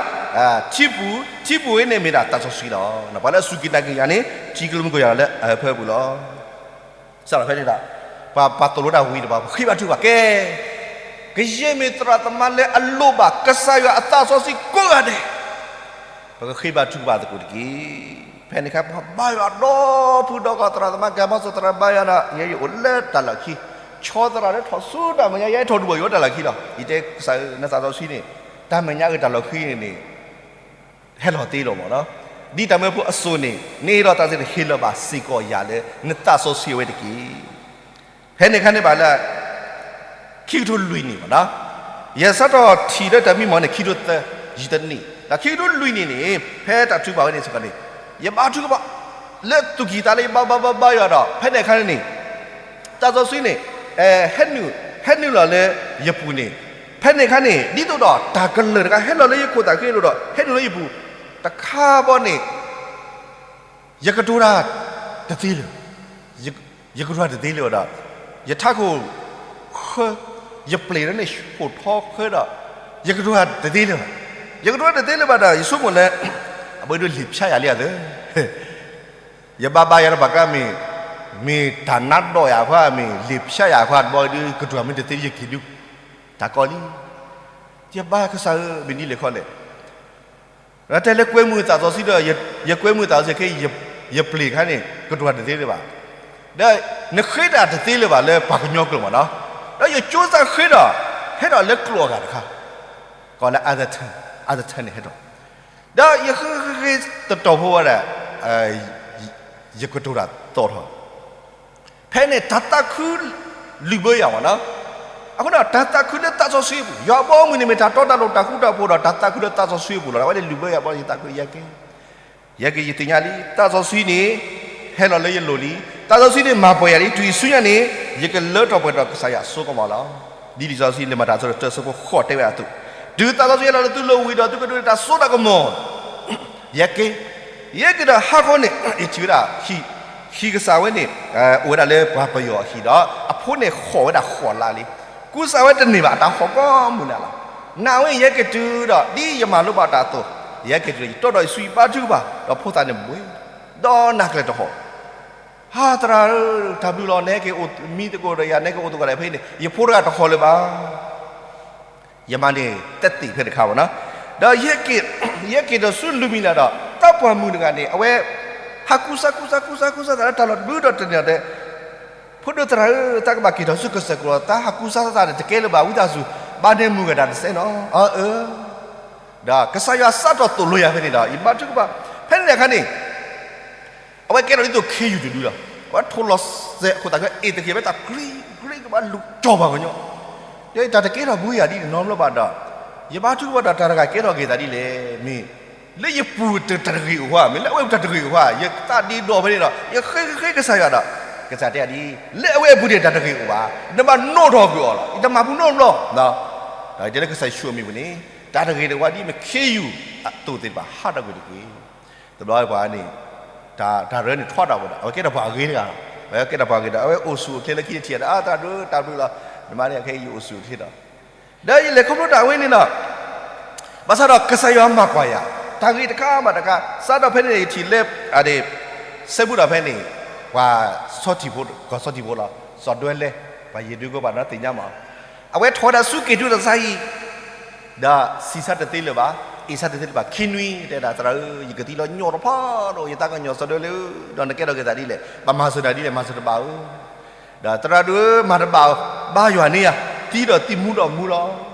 ထံပူၤ, ထံပူၤဝဲန့ၣ်မ့ၢ်ဒၣ်သးစီဆှံလီၤ. ပှၤလၢအစူၢ်က့ၤနာ်က့ၤယၤန့ၣ် ထံကလုၢ်မူကယၤလီၤလၢအဟၢဖၢပူၤလီၤ. စးထီၣ်ဖဲန့ၣ်ဒီး ပှၤပှၤသိၣ်လိတၢ်ဝံၤတဘၣ် ပဃ့ဘါထုကဖၣ်ကဲ, ကယဲၢ်မ့ၢ်သရၣ်သမါလၢအလိၣ်ဘၣ်ကစၢ်ယွၤအသးစီဆှံကိးဂၤဒဲး, ပကဃ့ဘါထုကဖၣ်သကိးတက့ၢ်. ဖဲန့ၣ်အခါ ပှၤဘါယွၤဒီဖုဒီကီၢ် သရၣ်သမါ ကဲမီၣ်စီၤ သရၣ်ဘါယွၤဒီး ယဲယအိၣ်လၢတၢ်လီၢ်ခံ, ဆီသရၣ်လၢထီၣ်ဆူတၢ်မဲာ်ညါ ယဲထီၣ်ဒူဘၣ်ယိၣ်တၢ်လီၢ်ခံလီၤ. ယတဲကစၢ်ဧၢ နသးစီဆှံန့ၣ် တၢ်မဲာ်ညါအဂ့ၢ်တၢ်လီၢ်ခံန့ၣ်န့ၣ် ဟဲလီၤသ့လီၤမ့ၢ်နီၤ. ဒ်တၢ်မၢဖိအစိၤန့ၣ် နဟ့ၣ်လီၤတၢ်သ့ၣ်တဖၣ် ဟ့ၣ်လီၤဘၣ်စ့ၢ်ကီးယၤလၢ နသးစီဆှံအဝဲတက့ၢ်. ဖဲန့ၣ်အခါန့ၣ်ဘၣ်လၢ ခံကထိလွံၢ်နံၣ်မ့ၢ်နီၤ, ယစးထီၣ်ထံၣ်လၢတၢ်မံမီၢ်န့ၣ် ခံကထိသၢ ယံာ်တနံၣ်, ဒီးခံကထိလွံၢ်နံၣ်န့ၣ် ဖဲတၢ်ထုကဖၣ်ဝဲန့ၣ်စ့ၢ်ကီးန့ၣ် ယဘါထုကဖၣ် လၢသူၣ်ကံၢ်သးလဲ ယဘါဘါဘါဘါယွၤဒီး ဖဲန့ၣ်အခါန့ၣ်န့ၣ် သးစီဆှံန့ၣ် ဟဲနုာ် ဟဲနုာ်လီၤလၢယပူၤန့ၣ်, ဖဲန့ၣ်အခါန့ၣ် ဒ်သိးဒီးတၢ်ကလၢၢ်တခါ ဟဲလီၤလၢယခိၣ်သးဃ့အလိၤဒီး ဟဲနုာ်လၢယပူၤ တခါဘီန့ၣ် ယကတိၤတၢ်တသ့လၢၤ, ယကတိၤတၢ်တသ့လၢၤဘၣ်ဒီး ယထးခိၣ်ဃၢ, ယပျ့ၤလၢန့ၣ် ဟိၣ်ထီဃၢဒီး ယကတိၤတၢ်တသ့လၢၤဘၣ်, ယကတိၤတၢ်တသ့လၢၤဘၣ်ဒီး ယဆိကမိၣ်လၢ အဝဲဒၣ်လံာ်ဖျါယၤလံဧါသၢ ယဘါဘါယွၤတဘၣ်ကါမ့ၢ်, မ့ၢ်တၢ်နါဒီးယၤခွါ မ့ၢ်လံာ်ဖျါယၤခွါ တဘီဒုး ကတိၤမ့ၢ်တသ့ ယက့ၤဒုး တၢ်ကီလံ, ယဘါကစၢ်ဧၢ မ့ၢ်ဒ်လဲၣ်ခီလဲၣ်, တဲလၢကွဲမုာ်သးစီဆှံဒီး ယကွဲမုာ်သးစီဆှံခဲအံၤ ယပျ့ၤခါန့ၣ် ကတိၤတၢ်တသ့လၢၤဘၣ်, ဒီးနဃ့တၢ်တသ့လၢၤဘၣ်လၢပှၤကညီကျိာ်မ့ၢ်နီၤ, ဒီးယကၠိသးဃ့ဒီး ဟဲဒီးလၢကျိာ်အဂၤတခါ ကိးလၢ other tongue, other tongue န့ၣ်ဟဲထီၣ်, ဒီးယဃ့ဃ့ဃ့တတီၢ်ဖိဝဲဒၣ် ယကတိၤတၢ်သီၣ်ထီၣ်, ဖဲန့ၣ်တၢ်သးခုလုၢ်ဘၢယၤမ့ၢ်နီၤ, အဃိဒီးတၢ်သးခုလၢသးစီဆှံအပူၤ ယွၤဘီမုၢ်န့ၣ်မ့ၢ်တၢ်တီတၢ်လိၤတၢ်ဃူတၢ်ဖိးဒီး တၢ်သးခုလၢသးစီဆှံအပူၤလီၤ. အဝဲန့ၣ်လုၢ်ဘၢယၤဘီယသးခုယဲက့ ယဲက့ ယသ့ၣ်ညါလံ သးစီဆှံန့ၣ် ဟဲလီၤလၢယလိၤလံ, သးစီဆှံန့ၣ်မၤပှဲၤယၤလံ, တုၤအံၤဆူညါန့ၣ် ယကလၢထီၣ်ပှဲၤထီၣ်ကစၢ်ယွၤအစိကမီၤလီၤ. ဒ်လံာ်စီဆှံလၢမၤတၢ်အဆၢဒိၣ်တၢ အဆၢဖိဃိးတဲဝဲအသိး, တုၤသးစီဆှံဟဲလီၤလၢသုလိၤဝံၤဒီး သုကဒိးန့ၢ်တၢ်စိတၢ်ကမီၤ ယဲက့, ယဲက့ဒီးဟါခီန့ၣ် ယထံၣ်ဝဲဒၣ် ဟံၣ်ကစၢ်ဝဲန့ၣ် အိၣ်ဝဲဒၣ်လၢပှၤပယီၤအဟံၣ်ဒီး အဖိန့ၣ်ဃီၣ်ဝဲဒၣ်ဃီၣ်လါလံ, ကူစါဝဲတန့ၢ်ဘၣ် အတၢ်ဃီၣ်ကိးမုၢ်နၤလီၤ. နဝဲယဲက့တုၤဒီး ဒ်ယမၤလိဘၣ်တၢ်အသိး, ယဲက့တုၤဒီး ယတီဒီးယဆူယဘါထုကဖၣ် ဒီးဖိသၣ်န့ၣ်ဘှ့ၣ် ဒီးနၤကျဲၤတဟီၣ်, ဟါသရၣ်ဧၢ, တၢ်ဘျုးလီၤ နဟဲက့ၤအိၣ်မံသကိးဒီးယၤ နဟဲက့ၤအိၣ်သကိးဒီးဖဲအံၤန့ၣ် ယဖိတဂၤတဟီၣ်လၢၤဘၣ် ယမါန့ၣ် တသ့ၣ်ဖဲတခါမ့ၢ်နီၤ, ဒီးယဟဲက့ၤဒီးဆူလွံၢ်မံၤလၢ်ဒီး တၢ်ပှၢ်မုၢ်တဂၤန့ၣ် အဝဲ ဟးကူစါကူစါကူစါကူစါသးလၢတၢ်လီၢ်တဘျုးဒီးတနံၤဒီး ဖိဒိၣ်သရၣ်ဧၢ, တၢ်ကဘၣ်က့ၤထီၣ်ဆူကစၢၢ်ကျိၤ တၢ်ဟးကူစါသးန့ၣ် တကဲလၢၤဘၣ် ဝံသးစူၤ ဘၣ်န့ၢ်မုၢ်ဂၤတၢ်တစဲးနီၤ, အၢ ဒီးကစၢ်ယွၤစးထီၣ်သိၣ်လိယၤဖဲန့ၣ်ဒီး ယဘါထုကဖၣ် ဖဲန့ၣ်အခါန့ၣ် အဝဲကဲထီၣ်ဒ်သိးခ့ယုၢ်တဒုလီၤ. အဝဲထိၣ်လီၤစဲးအခိၣ်သးကဲ အ့ၣ်တက့ၢ်ဝဲတၢ်ကြံကြံကဘၣ်လူၤကၠီၣ်ပှၤကညီ, ဒီးတၢ်တကဲထီၣ်ဘှံးယၤဒ်န့ၣ်နီတဘျီဘၣ်ဒီး ယဘါထုကဖၣ်ဒီး တၢ်တဂၤကဲထီၣ်က့ၤသးဒ်လဲၣ်မ့ၢ် လၢယပူၤတၢ်တဂ့ၤအိၣ်ဧါ, မ့ၢ်လၢအဝဲအပူၤတၢ်တဂ့ၤအိၣ်ဧါ, ယသးဒ့ဒီးဖဲန့ၣ်ဒီး ယဃ့ဃ့ဃ့ကစၢ်ယွၤဒီး ကစၢ်တဲဒ်အံၤ, လၢအဝဲအပူၤန့ၣ်တၢ်တဂ့ၤအိၣ်ဘၣ်, နဘၣ်နီၣ်ထီၣ်ကွံာ်အီၤလီၤ, ယတမၤပူၤနီတဘျီ, ဒီးတဲလၢကစၢ်ယွၤဆိၣ်အမံၤပူၤန့ၣ် တၢ်တဂ့ၤတဝါဒ်မ့ၢ်ခ့ယုၢ်အသိးသ့ၣ်တဖၣ်ဟးထီၣ်ကွံာ်တက့ၢ်. တဘျီပှၤန့ၣ် တၢ်ရၢန့ၣ်ထွးတၢ်ဝဲဒီး အဝဲကဲထီၣ်ပှၤအဂ့ၤတဂၤလီၤ. အဝဲကဲထီၣ်ပှၤအဂ့ၤဒီး အဝဲအိၣ်ဆူၣ်အိၣ်ချ့လၢခံတထံၣ်ဒီး အါ သရၣ်ဒိၣ် တၢ်ဘျုးလီၤ, နမါန့ၣ် အခဲအံၤယအိၣ်ဆူၣ်အိၣ်ချ့ဒီး ဒီးယလဲၤခီဖျိတၢ်အဝဲန့ၣ်ဒီး ဘၣ်ဆၣ်ဒီးကစၢ်ယွၤမၤကွၢ်ယၤ တၢ်ဂ့ၤတခါဘၣ်တခါ စးထီၣ်ဖဲန့ၣ် ယထံၣ်လၢ အဒ့ၣ် စဲဘူးဒီးဖဲန့ၣ် ပှၤဆီထံဖိ ကီၢ်ဆီထံဖိလီၤ စီၤဒွဲလဲ ပှၤယ့ၤဒုးကီၢ်ပှၤနီတသ့ၣ်ညါမး, အဝဲထီၣ်ဝဲဒၣ်ဆူက့ၤထူၣ်တၢ်ဆါဟံၣ်, ဒီးစံးဆၢတသ့လၢၤဘၣ်, အ့ၣ်ဆၢတသ့လၢၤဘၣ်, ခံနွံတဲဒၣ် သရၣ်ဧၢ, ယကသံလီၤညီၣ်တဖၣ်ဒီး ယသးကညီၤစီၤဒၢလ့ဧၢ, ဒီးနကဲထီၣ်က့ၤသးဒ်လဲၣ်, ပမၤစၢၤနၤဒ်လဲၣ်, မၤစၢၤတဘၣ်ဧၢ ဒီးသရၣ်ဒုးမၤတဘၣ်ဧၢ, ဘါယွၤန့ၣ်ယၤ, သံဒီးသံမူဒီးမူလီၤ,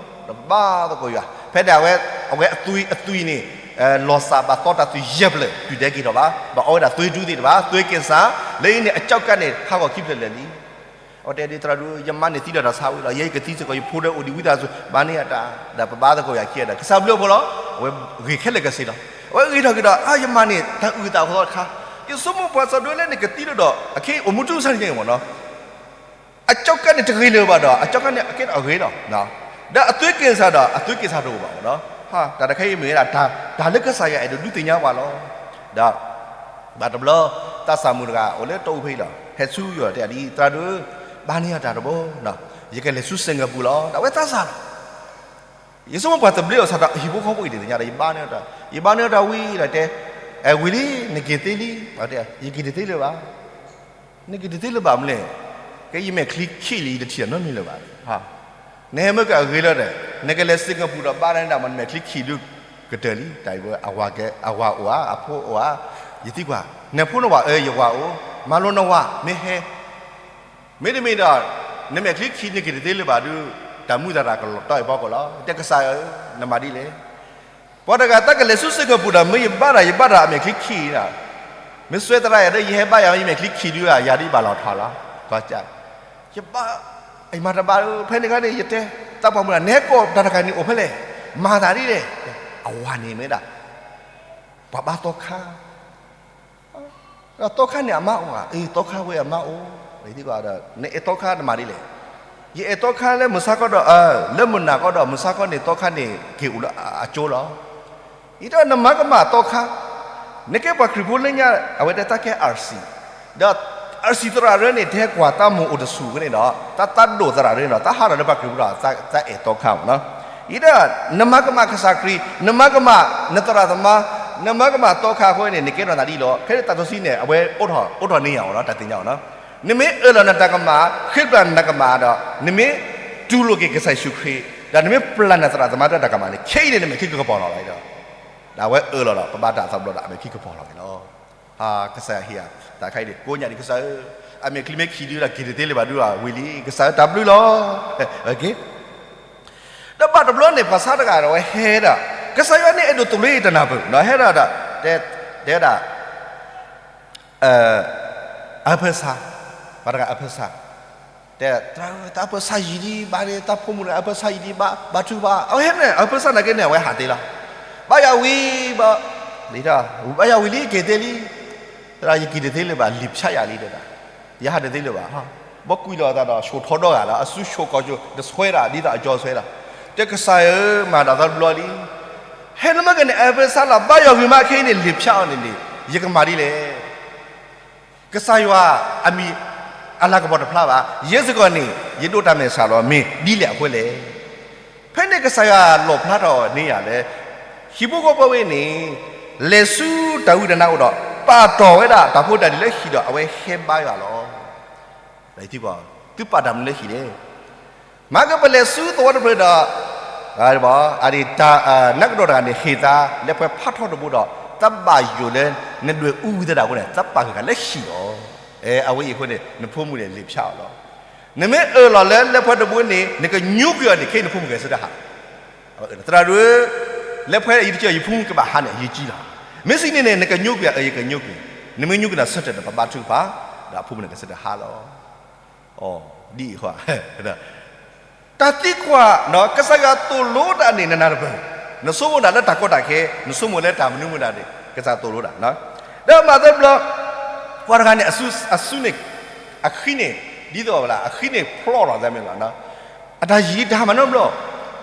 ဒီးပဘါသကိးယွၤ, ဖဲန့ၣ်အဝဲ, အဝဲအသွံၣ်အသွံၣ်န့ၣ်, လီၤစၢ်ဘၣ်သီတၢ်သွံၣ်ယဲၢ်ဖျၢၣ် တုၤဒဲက့ၤထီၣ်ဘၣ်, ဘၣ်အီဝဲဒၣ်သွ့ဒူသ့ၣ်တဖၣ်, သွ့က့ၤစၢ်, လၢအံၤန့ၣ် အကၠီကါန့ၣ် ဟးဂီၤခံဖျၢၣ်လၢာ်လံ အဝဲတဲဒ်သရၣ်ဒုး ယမါန့ၣ်သံလီၤတၢ်ဆါဝံၤလီၤ, ယဲယကသံစ့ၢ်ကီး ယဖိဒၢအိၣ်ဒံးဝံသးစူၤ ဘါန့ၢ်ယၤတၢ်, ဒီးပဘါသကိးယွၤခံဂၤဒီး ကစၢ်ဘျုးအဖှိၣ်လီၤ, အဝဲဂ့ၤခဲလၢာ်ကဆ့လီၤ, အဝဲဂ့ၤထီၣ်က့ၤဒီး အါ ယမါန့ၣ် တၢ်အုၣ်သးအိၣ်သီတခါ, ယဆိကမိၣ်ပှၤစီၤဒၢလၢန့ၣ် ကသံလၢဒီး အခဲအံၤအိၣ်မူတူၢ်စၢ်န့ၣ်မ့ၢ်နီၤ အကၠီကါန့ၣ်တဂ့ၤလၢၤဘၣ်ဒီး အကၠီကါန့ၣ်အကဲထီၣ်အဂ့ၤလီၤ, ဒီးအသွ့က့ၤစၢ်ဒီး အသွ့က့ၤစၢ်တအိၣ်ဘၣ်မ့ၢ်နီၤ, တၢ်တခါအံၤမ့ၢ်ဝဲဒၣ် တၢ်လၢကစၢ်ယွၤအဲၣ်ဒိးဒုးသ့ၣ်ညါပှၤလီၤ, ဒီး ဘၣ်တဘျီ သးစၢ်မုၣ်တဂၤအိၣ်လၢတီအူဖဲအံၤလီၤ, ဟဲဆူယအိၣ်တဲဒ်သရၣ်ဒုး, ဘါန့ၢ်ယၤတၢ်တဘိ, ယကလဲၤဆူစ့ၣ်ကပူၤလီၤ, ဒီးအဝဲသးစၢ်လီၤ, ယဆိကမိၣ်ပှၤသဘျ့အီၤစးထီၣ် ဟံၣ်ဖိဃီဖိအံၤတသ့ၣ်ညါဒီး ယဘါန့ၢ်တၢ်, ယဘါန့ၢ်တၢ်ဝံၤဒီးတဲ, ဝံၤလံ, နက့ၤသ့လံ, ယက့ၤတသ့လၢၤဘၣ် နက့ၤတသ့လၢၤဘၣ်မနုၤလဲၣ်, ကဲယမဲာ်ချံခံးလံ ယတထံၣ်တၢ်နီတမံၤလၢၤဘၣ်, နဟဲမ့ၢ်ကအဂ့ၤလၢဒီး, နကလဲၤစ့ၣ်ကပူၤဒီးဘါန့ၢ်ဒၣ်မ့ၢ်နမဲာ်ချံခံးဒုကတၢၢ်လံ, တၢ်အံၤဝဲ, အဝၤအိၣ်ဧါ, အဖိအိၣ်ဧါ, ယသံကွၢ်, နဖိနဝၤ, အၢ ယဝၤအိၣ်, မၤလိနဝၤ, မ့ၢ်ဟဲ မ့တမ့ၢ်ဒီး, နမဲာ်ချံခံးနက့ၤတသ့လၢၤဘၣ်ဒုး, တၢ်မုာ်သးတၢ်ကလီၤတီအံၤဖီခိၣ်လီၤ, တဲကစၢ်ဧၢ, နမၤဒ်လဲၣ်, ပှၤတဂၤတၢ်ကလဲၤဆူစ့ၣ်ကပူၤဒီး မ့ၢ်ယဘါတၢ် ယဘါတၢ်အမဲာ်ချံခံးဒီး, မ့ၢ်စွဲသရၣ်ယၤဒီး ယဟဲဘါယၤ ယမဲာ်ချံခံးဒုဧါ, ယၤဒ်ယဘၣ်လီၤထီလီၤ, ယဘါ, ယမၤတဘၣ်ဧၢ, ဖဲန့ၣ်ခါန့ၣ် ယတဲ, သးပှၢ်မုၣ်ဒီး နဟဲကိးတၢ်တခါန့ၣ်အိၣ်ဖဲလဲၣ်, မၤသးဒ်လဲၣ်, အဝၤန့ၣ်မ့ၢ်ဒၣ်, ပှၤဘါသီခါ ဒီးသီခါန့ၣ်အမါအိၣ်ဧါ, အ့ သီခါဝဲအမါအိၣ်, ဒီး နအဲၣ်သီခါနမၤဒ်လဲၣ်, ယအဲၣ်သီခါလၢမုၢ်ဆါခီဒီး, လၢမုၢ်နၤခီဒီး မုၢ်ဆါခီန့ၣ် သီခါန့ၣ် က့ၤအိၣ်လၢအကၠိလီၤ, အံၤဒီးနမၤကမၣ်သီခါ, နကဲပှၤခရံာ်ဖိလၢညါ အဝဲတဲတၢ်ကဲ RC, ဒီး RC သရၣ်ရၢန့ၣ် တဟဲကွၢ်တၢ်မိၣ်အိၣ်တဆူၣ်ဝဲန့ၣ်ဒီး တၢ်သးဒိၣ်သရၣ်ရၢန့ၣ်ဒီး တၢ်ဟးထီၣ်လၢပှၤခရံာ်ဖိဒီး တၢ်အဲၣ်သီခါမ့ၢ်နီၤ, အံၤဒီး နမၤကမၣ်ကစၢ်ခရံာ်, နမၤကမၣ်နသရၣ်သမါ, နမၤကမၣ်သီခါအဃိန့ၣ် နကဲထီၣ်သးဒ်လီၤ, ဖဲန့ၣ်တၢ်စီဆှံန့ၣ် အဝဲအိးထီၣ်န့ၢ်ယၤအီၤလီၤ, တၢ်သ့ၣ်ညါအီၤနီၤ, နမ့ၢ်အၢၣ်လီၤနတၢ်ကမၣ်, ဃ့ပျၢ်နတၢ်ကမၣ်ဒီး နမ့ၢ်တူၢ်လိာ်က့ၤကစၢ်ယ့ၣ်ၡူးခရံာ်, ဒီးနမ့ၢ်ပျၢ်နသရၣ်သမါတၢ်ကမၣ်န့ၣ် ခဲအံၤန့ၣ် နမဲာ်ချံကကပီၤလီၤလီၤဒီး, ဒီးအဝဲအၢၣ်လီၤဒီး ပဘါတၢ်သးဘျီဒီး အမဲာ်ချံကပီၤလီၤက့ၤလီၤ. ကစၢ်ယွၤဟ့ၣ်ယၤ တၢ်ခါအံၤန့ၣ် ကိးညါဒံးကစၢ်ဧၢ, အမဲာ်ချံမ့ၢ်ခံးဒုဒီး က့ၤတသ့လၢၤဘၣ်ဒုဒီး ဝံၤလံ ကစၢ်ဧၢ တၢ်ဘျုးလီၤ. ဒီးဘၣ်တဘျီန့ၣ် ပှၤဆါတဂၤဒီးအဝဲဟဲဒီး, ကစၢ်ယွၤန့ၣ်အဲၣ်ဒိးသိၣ်လိအံၤတနၢ်ပၢၢ်, ဒီးဟဲဒီး, တဲ, တဲဒၣ် အၢဖၢဆါ, ပှၤတဂၤအၢဖၢဆါ, တဲ, သရၣ်ဧၢ တၢ်အၢဖၢဆါယံာ်ဒံးဘၣ်န့ၣ်, တၢ်ဖိမုၣ်တဂၤအၢဖၢဆါယံာ်ဒံးဘၣ်, ဘါထုကဖၣ်, အဝဲဟဲန့ၣ် အၢဖၢဆါနာ်က့န့ၣ် အဝဲဟးတ့ၢ်လီၤ. ဘါယွၤဝံၤဘၣ်, ဘါယွၤဝံၤလံ က့ၤတ့ၢ်လံ, သရၣ် ယက့ၤတသ့လၢၤဘၣ်, လံာ်ဖၠးယၤလံတဲဒၣ်, ယဟးတသ့လၢၤဘၣ်, ဘီကွံာ်လိာ်အသးဒီး ဆိၣ်ထီဒီဂၤလီၤ, အစုဆိၣ်ကီၢ်ဆိၣ် တဆှဲဒၣ် ဒ်သိးအကၠီဆှဲလီၤ. တဲကစၢ်ဧၢ မၤတၢ်သးတဘျီလံ ဟဲနမ့ၢ်ကန့ၣ် အၢဖၢဆါလီၤ, ဘါယွၤဝံၤမးခဲအံၤန့ၣ် လံာ်ဖၠးအီၤန့ၣ်န့ၣ် ယကမၤဒ်လဲၣ်. ကစၢ်ယွၤအမံၤအလၤကပီၤတဖျါဘၣ်, ယဲစ့ၢ်ကီးန့ၣ် ယဒိးတၢ်မဲာ်ဆှးလီၤ, မ့ၢ်ဒ်လဲၣ်အဃိလဲၣ်. ဖဲန့ၣ်ကစၢ်ယွၤလီၣ်ဖျါထီၣ်န့ၢ်ယၤလၢ ဟံၣ်ဖိဃီဖိဝဲန့ၣ် လဲၤဆူတၢ်ဝံတၢ်နါအိၣ်ဒီး ပာ်တီၢ်ဝဲဒၣ်တၢ်ဖိတၢ်လံၤလၢဟံၣ်ဒီး အဝဲဟဲဘါယွၤလီၤ. သုပာ်တၢ်မနုၤလၢဟံၣ်လဲၣ်. မၤကပလဲၤဆူသဝီတဖျၢၣ်ဒီး, နးကဒီးတဂၤန့ၣ် ဟ့ၣ်သး လဲၤဖှဲးဖးထီတဘိဒီး သးဘၣ်ယိၣ်လၢ နဒွဲၣ်အူဝံသဒၣ်အဃိန့ၣ် သးပာ်ဃုာ်ဃာ်လၢဟံၣ်လီၤ. အဝဲအံၤအဃိန့ၣ် နဖိမုၣ်န့ၣ် လံာ်ဖၠးအီၤလီၤ. နမ့ၢ်အၢၣ်လီၤလၢ လဲၤဖှဲးတဘိန့ၣ် နကညိကွံာ်အီၤန့ၣ် ခဲအံၤနဖိမုၣ်ဂဲၤဆၢထၢၣ်ဟး သရၣ်ဒိၣ်ဧၢ, လဲၤဖှဲးယတကဲ ယဖိမုၣ်ကဘၣ်ဟးန့ၣ် ယကံလီၤ. မ့ၢ်စံးန့ၣ်န့ၣ် နကညိကွံာ်ဧါ, အၢ ယကညိကွံာ်. နမ့ၢ်ညိကွံာ်န့ၣ် ဆၢထၢၣ်ဒီး ပဘါထုကဖၣ်, ဒီးအဖိမုၣ်န့ၣ် ကဆၢထၢၣ်ဟးလီၤ. အီၤ ဒ်အံၤဃီ တၢ်သံကွၢ် ကစၢ်ယွၤသိၣ်လိတၢ်န့ၣ် နနၢ်တပၢၢ်, နဆိကမိၣ်ဒၣ်လၢတၢ်ကီတၢ်ခဲ, နဆိကမိၣ်လၢတၢ်မနုၤမတၤန့ၣ် ကစၢ်သိၣ်လိတၢ်. ဒီးမၤသးဘျီ ပှၤတဂၤန့ၣ် အစုန့ၣ် အဃံန့ၣ် ဒ်သိးဝဲလၢ အဃံန့ၣ်ဖျီထီၣ်သးမ့ၢ်လီၤ. အတၢ်ယံာ်တၢ်မၤနီတဘျီ,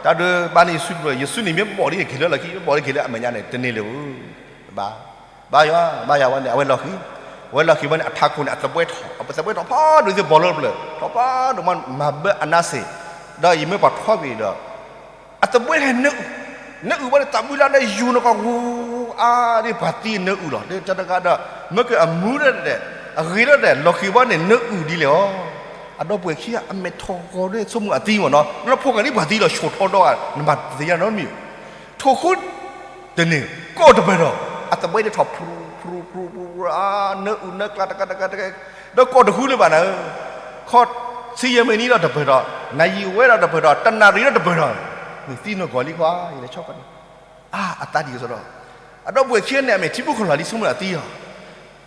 တၢ်ဒုးဘၣ်န့ၢ်ယစုတဘျီ, ယစုန့ၣ်မ့ၢ်ဘီၣ်လံန့ၣ် က့ၤလၢလီၢ်ခံ, မ့ၢ်ဘီၣ်လံက့ၤလၢအမဲာ်ညါန့ၣ် တန့ၢ်လၢၤဘၣ်. ဘါယွၤ ဘါယွၤဝဲန့ၣ် အဝဲလီၢ်ခံ, အဝဲလီၢ်ခံဘၣ်န့ၣ် အထးခိၣ်န့ၣ် အသဘှဲထီၣ်, အသဘှဲထီၣ်ဖးဒိၣ်သ့ၣ်ဘီလၢတဖျၢၣ်, ထီၣ်ဖးဒိၣ်မး မၤဘၢအနါစ့ၢ်, ဒီးယမ့ၢ်ပှၤထွဲကွံာ်ဒီး အသဘှဲဟဲနၢအုၣ်, နၢအုၣ်ဘၣ်န့ၣ် သးဘုလၢဒၢယူၤနကီၢ်ဂူၤအါဒ်ပှၤသံနၢအုၣ်လီၤ. တၢ်တဂၤဒီး မ့ၢ်ကအမူဒီး အဂ့ၤလီၤဒီး လီၢ်ခံဘၣ်န့ၣ် နၢအုၣ်ဒ်လဲၣ်အီၤ. အဒီပုၢ်ဝဲၢ်ခံဂၤ အမဲာ်ထီၣ်ဂီၤဒီး ဆိကမိၣ်အသံမ့ၢ်နီၤ, နလၢဖှီၣ်ကၤလံ ပှၤသံလီၤ ဆိၣ်ထီဒီး နမၤသ့ၣ်ညါနီတမံၤ, ထိၣ်ဃူတန့ၢ် ကီၢ်တပၢၢ်ဒီး အသဘှဲန့ၣ်ထီၣ်ဖရူဖရူဖရူဖရူ နၢအုၣ်နၢကျါတကးတကးတကး, ဒီးကီၢ်တဃူလၢၤဘၣ်နၤဧၢ, ခီဆံယဲၢ်မံးနံးဒီးတပၢၢ်ဒီး နၣ်ယံၤဝဲဒီးတပၢၢ်ဒီး တနၣ်ရံၣ်ဒီးတပၢၢ်ဒီး, နသံနီၢ်ကီၢ်လံခွါ ယလဲၤဆီကီးန့ၣ်, အါ အသးဒ်အံၤအသိးဒီး အဒီပုၢ်ဝဲၢ်ခံဂၤန့ၣ် အမဲာ်ထံဖိကီၢ်ဖိလီၤလံ ဆိကမိၣ်အသံလီၤ.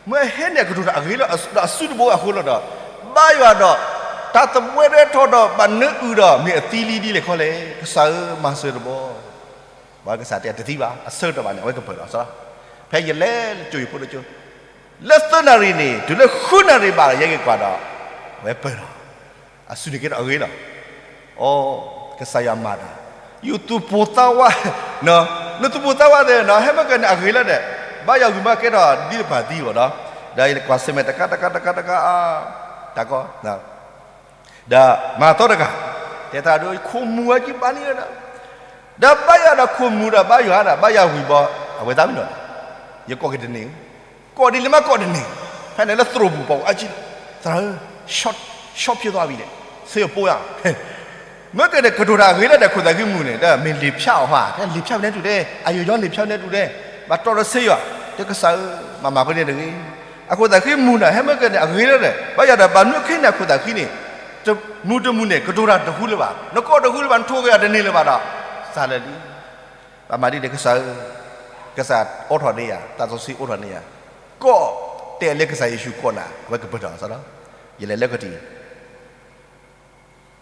မ့ၢ်ဟဲန့ၣ် အကတိၤတၢ်အဂ့ၤလီၤ ဒီးအစုတဘိအဃိလီၤဒီး, ဘၣ်ယွၤဒီး တၢ်သဘှဲဒၣ်ထီၣ်ဒီး ဘၣ်နၢအုၣ်ဒီး မ့ၢ်အသံလံဒ်လဲၣ်ခီလဲၣ်, ကစၢ်ဧၢ မၤစၢၤတဘျီ, ပှၤကစၢ်တဲတသံဘၣ် အဆၢကတီၢ်ဘၣ်န့ၣ် အဝဲကပၢၢ်ဒီးစးလီၤ, ဖဲယလဲၤလၢကၠိယဖိလၢကၠိ, လၢသၢနၣ်ရံၣ်န့ၣ် တုၤလၢဃုနၣ်ရံၣ်ဘၣ်ဒီး ယဲက့ၤကွၢ်ဒီး အဝဲပၢၢ်ဒီး အစုန့ၣ်ကဲထီၣ်အဂ့ၤလီၤ. အိ ကစၢ်ယွၤမၤတၢ်, ယသူၣ်ပိၢ်သးဝး, နသူၣ်ပိၢ်သးဝးသ့ၣ်နီၤ ဟဲမ့ၢ်ကဲန့ၣ် အဂ့ၤလီၤဒီး, ဘၣ်ယွၤဝံၤမးကဲထီၣ်ဒ်တပၢၢ်သံဘၣ်နီၤ, ဒီးယကွၢ်ဆၢၣ်မဲာ်တကးတကးတကးတကးအါ, တၢ်ကီ, ဒီးမၤသီတဂၤ, တဲတၢ်ဒီး ခိၣ်မူၤအကံဘၣ်န့ၣ်လီၤဒီး, ဒီးဘၣ်ယွၤဒီးခိၣ်မူၤဒီးဘၣ်ယွၤဒီး ဘၣ်ယွၤဝံၤဘီ အဝဲသးမံနီၤ, ယကိးက့ၤတန့ၢ် ကိးဒ်လဲၣ်မးကိးတန့ၢ်, ဖဲန့ၣ်လၢသရိာ်ပူၤပှၤအါကံလီၤ, သရၣ်ဧၢ, ရှီၣ်ဖျိသးဝံၤလဲၣ်, ဆ့ယိၣ်ပိယါ, မ့ၢ်ကဲန့ၣ် ကတိၤတၢ်အဂ့ၤလီၤဒီး ခိၣ်သးဃံမူၤန့ၣ် ဒီးမ့ၢ်လံာ်ဖၠါအီၤဟါ, တဲလံာ်ဖၠါဖဲန့ၣ်တူၢ်တဲ, အယိာ်ယီလံာ်ဖၠါဖဲန့ၣ်တူၢ်တဲ, ဘၣ်တီဒီးဆ့ယိၣ်, တဲကစၢ်ဧၢ, မၤမၤဖဲန့ၣ်တဂ့ၤ, အခိၣ်သးဃံမူၤဒီး ဟဲမ့ၢ်ကဲန့ၣ် အဂ့ၤလီၤဒီး ဘၣ်ယွၤဒီး ဘၣ်မနုၤအခဲန့ၣ် အခိၣ်သးဃံန့ၣ် မူၤတမူၤန့ၣ် ကတိၤတၢ်တဃူလၢၤဘၣ်, နကိးတဃူလၢၤဘၣ် နထိၣ်ဂဲၤအီၤတန့ၢ်လၢၤဘၣ်ဒီး, စးလၢာ်လံ ဘၣ်မၤဒ်န့ၣ် ကစၢ်ဧၢ, ကစၢ်အိးထီၣ်န့ၢ်ယၤ, သးစီဆှံအိးထီၣ်န့ၢ်ယၤ, ကိးတဲလၢကစၢ်ယ့ၣ်ၡူးကိးနၤ အဝဲကပၢၢ်ထီၣ်စးလီၤ, ယလဲၤလၢကထံၣ်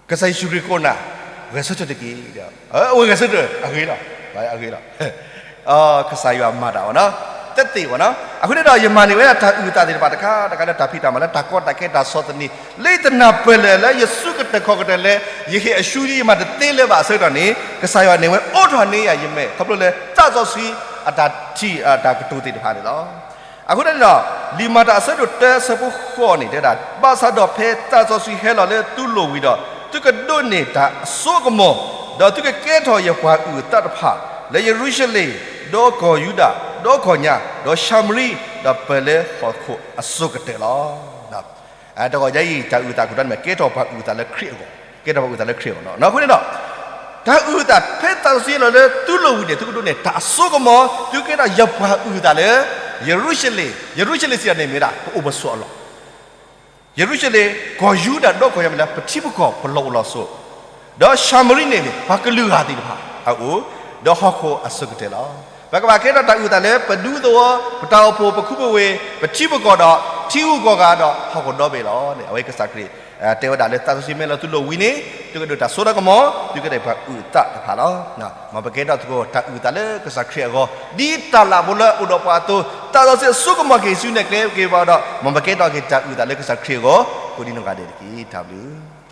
ကစၢ်ယ့ၣ်ၡူးခရံာ်ကိးနၤ, ဂဲၤဆၢထၢၣ်တက့ၢ်, အဝဲဂဲၤဆၢထၢၣ်အဂ့ၤလီၤ, အဂ့ၤလီၤ ကစၢ်ယွၤမၤတၢ်အီၤနီၤ, တသ့ဘၣ်နီၤ, အဃိန့ၣ်ဒီး ယမၤန့ၢ်ဝဲဒၣ်တၢ်အုၣ်အသးသ့ၣ်တဖၣ်တခါတခါလၢတၢ်ဖံးတၢ်မၤလၢတၢ်ကီတၢ်ခဲတၢ်ဆီၣ်သနံး, လၢယတနၢ်ပၢၢ်လၢာ်လၢယစုကတၢၢ်ခီၣ်ကတၢၢ်လၢ ယဟ့ၣ်အရှုံးဒ်ယမၤတသ့လၢၤဘၣ်အဆၢကတီၢ်န့ၣ် ကစၢ်ယွၤန့ၣ်ဝဲအိးထီၣ်န့ၢ်ယၤယမဲာ် ခီဖျိလၢသးစီဆှံအတၢ်ထံၣ်အတၢ်ကတိၤသ့ၣ်တဖၣ်န့ၣ်လီၤ. အဃိန့ၣ်ဒီး လံာ်မၤတၢ်အဆၢဒိၣ်တၢအဆၢဖိဃိးန့ၣ် တဲဒၣ်, ဘၣ်ဆၣ်ဒီးဖဲသးစီဆှံဟဲလီၤလၢသုလိၤဝံၤဒီး သုကဒိးန့ၢ်တၢ်အစိကမီၤ, ဒီးသုကကဲထီၣ်ယပှၤအုၣ်အသးတဖၣ် လၢယရူၤၡလ့ၣ်, ဒီးကီၢ်ယူဒၤ, ဒီးကီၢ်ညါ, ဒီးၡၤမရံ, ဒီးပၢၢ်လၢဟီၣ်ခိၣ်အစိၤကတၢၢ်လီၤ. တဂီၢ်ညါအံၤ တၢ်အုၣ်သးခိၣ်တီန့ၣ် ကဲထီၣ်ပှၤအုၣ်သးလၢခရံာ်အဂီၢ်, ကဲထီၣ်ပှၤအုၣ်သးလၢခရံာ်အဂီၢ်နီၤ. အဃိန့ၣ်ဒီး တၢ်အုၣ်သးဖဲသးစီဆှံဟဲလီၤလၢသုလိၤဝံၤန့ၣ် သုကဒိးန့ၢ်တၢ်အစိကမီၤ, သုကဲထီၣ်ယပှၤအုၣ်သးလၢ ယရူၤၡလ့ၣ်, ယရူၤၡလ့ၣ်စံးတၢ်န့ၣ်မ့ၢ်ဒၣ် ပအိၣ်ပဆိးအလီၢ် ယရူၤၡလ့ၣ်, ကီၢ်ယူဒၤ, ဒီးကီၢ်ညါမ့ၢ်လၢပထံပကီၢ်ပလီၢ်အိၣ်လီၢ်ဆိး, ဒီးၡၤမရံန့ၣ်န့ၣ် ပှၤကလုာ်ဂၤသ့ၣ်တဖၣ်အအိၣ်, ဒီးဟီၣ်ခိၣ်အစိၤကတၢၢ်လီၤ. ပကဘၣ်ကဲထီၣ်တၢ်အုၣ်သးလၢ ပဒူသဝီ, ပတၢ်အိၣ်ဖှိၣ်, ပခူပဝ့ၢ်, ပထံပကီၢ်ဒီး ထံဂုၤကီၢ်ဂၤဒီးဟီၣ်ခိၣ်ဒီဘ့ၣ်လီၤန့ၣ် အဝဲကစၢ်ခရံာ် တဲဝဲဒၣ်လၢသးစီဆှံမ့ၢ်ဟဲလီၤသုလိၤဝံၤန့ၣ် သုကဒိးတၢ်စိတၢ်ကမီၤ, သုကဒိးပှၤအုၣ်သးတဖၣ်လီၤ. မ်ပကဲထီၣ်သကိးတၢ်အုၣ်သးလၢကစၢ်ခရံာ်အဂီၢ်, ဒ်တၢ်လၢ်ဖိလၢအိၣ်ဒီးပှၤအသိး, သးစီဆှံအစိကမီၤက့ၤဆူနဲၣ်ကျဲက့ၤပှၤဒီး မ်ပကဲထီၣ်က့ၤတၢ်အုၣ်သးလၢကစၢ်ခရံာ်အဂီၢ်, ကိးဒံနီၢ်ဂၤဒဲးတက့ၢ်. တၢ်ဘျုး